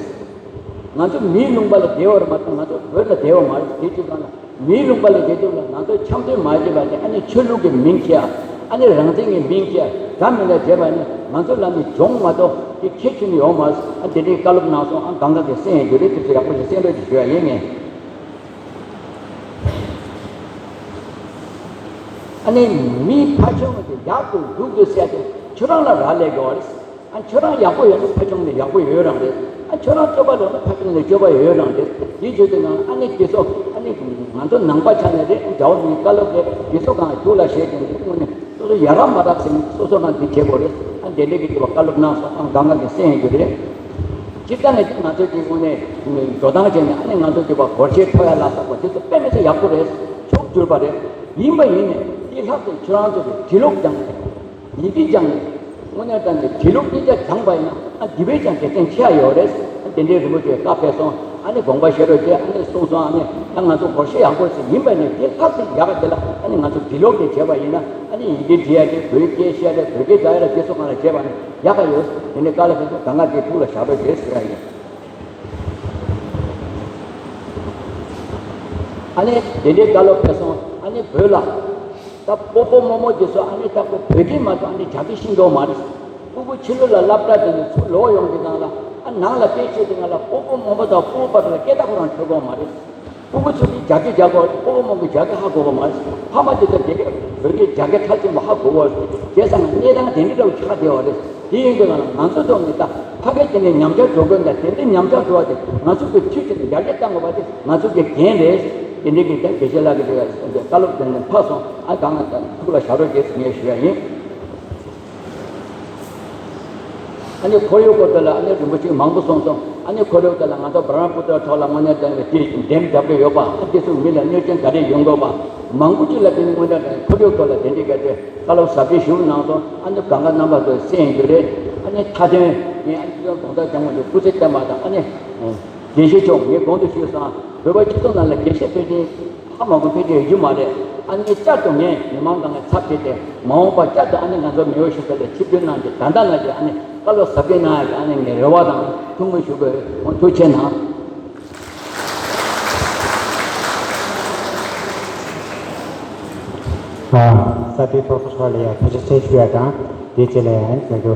ང་ཚོ་མིའི་ལུང་པ་ལ་བསྡད་པར་མ་གཏོགས་ང་ཚོ་བོད་ལ་བསྡད་པ་མ་རེད། དེ་དུས་གང་ལ། མིའི་ལུང་པ་ལ་བསྡད་དུས་ལ་ང་ཚོ་འཆམ་མཐུན་མ་བྱས་པ་དེ། ཨ་ནི་ཆོས་ལུགས་ཀྱི་མིང་བྱས། ཨ་ནི་རང་བཙན་གྱི་མིང་བྱས། འདྲ་མི་འདྲ་བྱས་པ་ནི་ང་ཚོ་ལ་ནི་གྱོང་མ་གཏོགས་དེ་ཁྱད་ཆོས་ནི་ཡོད་མ་རེད། ཨ་དེ་འདྲའི་བཀའ་སློབ་གནང་སོང་། ཨ་གང་ག་གི་སེམས་ཡང་འགྱུར་རེད། དེ་ཚོ་ཡག་པོ་ཞིག་གསན་རོགས་ཞེས་ཞུ་ཡ་ཡིན་ངས། ཨ་ནི་མི་ཕར་ཕྱོགས་དེ་ཡག་ཏུ་སྡུག་ཏུ་ཟེར་ཏེ་ཁྱོད་རང་ལ་རག་ལས་དགོས་པ་རེད། ཨ་ཁྱོད་རང་ཡག་པོ་ཡོད་ན་ཕར་ཕྱོགས་ནས་ཡག་པོ་ཡོད་རང་རེད། ཨ་ཁྱོད་རང་སྤྱོད་པ་ལོག་ན་ཕར་ཕྱོགས་ནས་སྤྱོད་པ་ཡོད་རང་རེད། དེའི་བརྗོད་དེ་ནང་ཨ་ནི་དེ་ཚོ་ཨ་ནི་ང་ཚོ་ནང་པ་ཆགས་ནས་རེད། འདྲ་བོ་མིན་བཀའ་སློབ་རེད། དེ་ཚོ་གང་རྒྱུགས་ལ་བཞེས་ཀྱི་འདུག་དངོས་ནས་སོ་སོ་ཡ་རབས་མ་རབས་ཟེར་སོ་སོ་རང་དེ་བྱེད་དགོས་རེད། ཨ་དེ་འདྲའི་གི་དེ་བ་བཀའ་སློབ་གནང་སོང་། ཨ་གང་ག་གི་སེམས་ཡོད་རྒྱུ་རེད། སྤྱིར་བཏང་ནས་ང་ཚོ་གི་དངོས་གནས་འགྲོ་སྟངས་བྱས་ནས་ཨ་ནི་ང་ཚོ་གི་བ་སྒོར་གཞས་ཐོ་ཡ་ལ་སོགས་པ་དེ་ཚོ་དཔེ་མི་སྲིད་ཡག་པོ་རེད། མཆོག་གྱུར་པ་རེད། ཡིན་པ་ཡིན་ནས་དེ་ལྷག་ཏུ་ཁྱོད་རང་ཚོ་གི་བྲིས་ལུགས་ཀྱང་རེད། ཡི་གེ་སྦྱངས་ནས། དངོས་གནས་དྲང་གནས་བྲིས་ལུགས་གཉིས་ཆ་སྦྱངས་པ་ཡིན་ན་ཨ་འདི་བས་ཀྱང་དགེ་མཚན་ཆེ་བ་ཡོད་རེད། ཨ་དེ་འདྲའི་རིན་པོ་ཆེ་བཀའ་ཕེབས་སོང་། ཨ་ནི་དགོངས་པ་བཞེས་རོགས་བྱས། ཨ་ནི་གསུངས་སོང་། ཨ་ནི་ད་ང་ཚོ་སྒོར་གཞས་ཡག་པོ་ཞིག་ཡིན་པ་ནི་དེ་ལྷག་ཏུ་ཡག་ག་དེ་ལ་ཨ་ནི་ང་ཚོ་བྲིས་ལུགས་དེ་བྱས་པ་ཡིན་ན། ཨ་ནི་ཡི་གེ་འབྲི་ཡ་དེ། བོད་སྐད་བཤད་ཡ་དེ། བོད་སྐད་རྒྱག་ཡ་དེ། དེ་སོགས་གང་ལ་བྱས་པ་ནི་ཡག་ག་ཡོད། དེ་ནས་བཀའ་སློབ་ཕེབས་སོང་། གང་ག་དེ་ཐུགས་ལ་བཞག་རོགས་བྱས་ཟེར་ཡ་ཡིན། ཨ་ནི་དེ་འདྲའི་བཀའ་སློབ་ཕེབས་སོང་། ཨ་ནི་བོད་ལ་ད་སྤོ་བོ་རྨོ་མོ་དེ་ཚོ་ཨ་ནི་ད་ཁོ་བོད་སྐད་མ་གཏོགས་ཨ་ནི་རྒྱ་སྐད་ཤེས་འགྲོ་མ་རེད། སྤོ་བོ་ཕྱི་ལོགས་ལ་སློབ་གྲྭ་དེ་ནས་ཚུར་ལོག་ཡོང་དུས་སྒང་ལ་ཨ་ནང་ལ་དཔེ་ཆ་དེ་སྒང་ལ་སྤོ་བོ་རྨོ་མོ་དང་སྤོ་བོ་བར་ལ་སྐད་གྲགས་ཁོ་རང་འཕྲོད་ཀྱི་ཡོད་མ་རེད། སྤོ་བོ་ཚོ་གིས་རྒྱ་སྐད་རྒྱག་དགོས། སྤོ་བོ་རྨོ་མོ་གིས་རྒྱ་སྐད་ཧ་གོ་གི་མ་རེད། ཕ་མ་དེ་ཚོ་དེ་གའི་བོད་སྐད་རྒྱ་སྐད་ཁ་ཚིག་མ་ཧ་གོ་གི་རེད། བྱས་ཙང་གནས་སྟངས་དེ་འདྲ་འདྲ་བོ་ཆགས་བསྡད་པ་རེད། དེ་ཡིན་དུས་ང་ང་ཚོ་ཐོག་ནས་ད་ཕ་གི་དེ་ནས་ཉམས་ཆག་འགྲོ་དགོས་ན། དེ་འདྲའི་ཉམས་ཆག་འགྲོ་བ་དེ་ང་ཚོ་གི་ཚུལ་དེ་ནས་ཡར་རྒྱས་གཏང་དགོས་པ་དེ་ང་ཚོ་གི་འགན་རེད། དེ་འདྲའི་གི་ད་དགེ་བཤེས་ལགས་ཀྱི་དེ་བཀའ་སློབ་དེ་ནས་ཕབ་སོང་། ཨ་གང་ང་ད་ཐུགས་ལ་བཞག་རོགས་བྱས་ཟེར་ངས་ཞུ་ཡ་ཡིན། ཨ་ནི་ཁོར་ཡུག་སྐོར་དེ་ལ་ཨ་ནི་རིན་པོ་ཆེ་མང་པོ་གསུངས་སོང་། ཨ་ནི་ཁོར་ཡུག་དེ་ལ་ང་ཚོ་བྷ་རམ་པུ་ཏྲ་ཐོག་ལ་དངོས་གནས་དྲང་གནས་ཀྱི་འདེམས་རྒྱབ་ཀྱི་ཡོད་པ། ཨ་དེ་ཚོ་མི་ལ་གནོད་སྐྱོན་ག་རེ་ཡོང་དགོས་པ། མང་པོ་ཅིག་ལ་དེ་ནི་དངོས་གནས་དྲང་གནས་ཁོར་ཡུག་ཐོག་ལ་དེ་འདྲའི་གལ་ཏེ་བཀའ་སློབ་ཟབ་རྒྱས་ཞུ་གནང་སོང་། ཨ་ནི་གང་ག་རྣམ་པ་ཚོས་གསན་རྒྱུ་རེད། ཨ་ནི་མཐའ་དོན་ངས་ཨ་ནི་ཚོ་དགོངས་དག་རྒྱང་མ་དུ་སྐུ་ཚེ་བརྟན་པ་དང་། ཨ་ནི་དགེ་བཤེས་མཆོག་ངས་གོང་དུ་ཞུས་སོང་། བོད་པ་སྤྱི་ཚོགས་ནང་ལ་དགེ་བཤེས་ཕལ་ཆེར་ཧ་མ་གོ་ཕལ་ཆེར་ཡོད་རྒྱུ་མ་རེད། ཨ་ནི་བསྐྱར་དུ་ངས་མི་མང་སྒང་ལ་ཚབ་བྱས་ཏེ་མ་འོངས་པར་བསྐྱར་དུ་ཨ་ནི་ང་ཚོ་མེའོ་ཤུ་ཏ་ལ་ཆིབས་བསྒྱུར་གནང་རྒྱུ། ད་ལྟ་ནང་བཞིན་ཨ་ནི་བཀའ་སློབ་ཟབ་རྒྱས་གནང་ཡག་གི་ཨ་ནི་ངས་རེ་བ་དང་ཐུགས་སྨོན་ཞུ་དགོས། ཐུགས་རྗེ་གནང་། ཨ། ས་དེའི་ཐོག་སོ་སོ་ལ་ཡང་ཐུགས་རྗེ་ཆེ་ཞུ་ཡ་དང་། དེའི་རྗེས་ལ་ཡང་ང་ཚོ་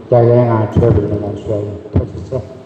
རྒྱ་ཡན་ང་འཕྲོད་པ་ཡིན་ལ་ཞུ་ཡ་ཡིན། ཐུགས་རྗེ་ཆེ།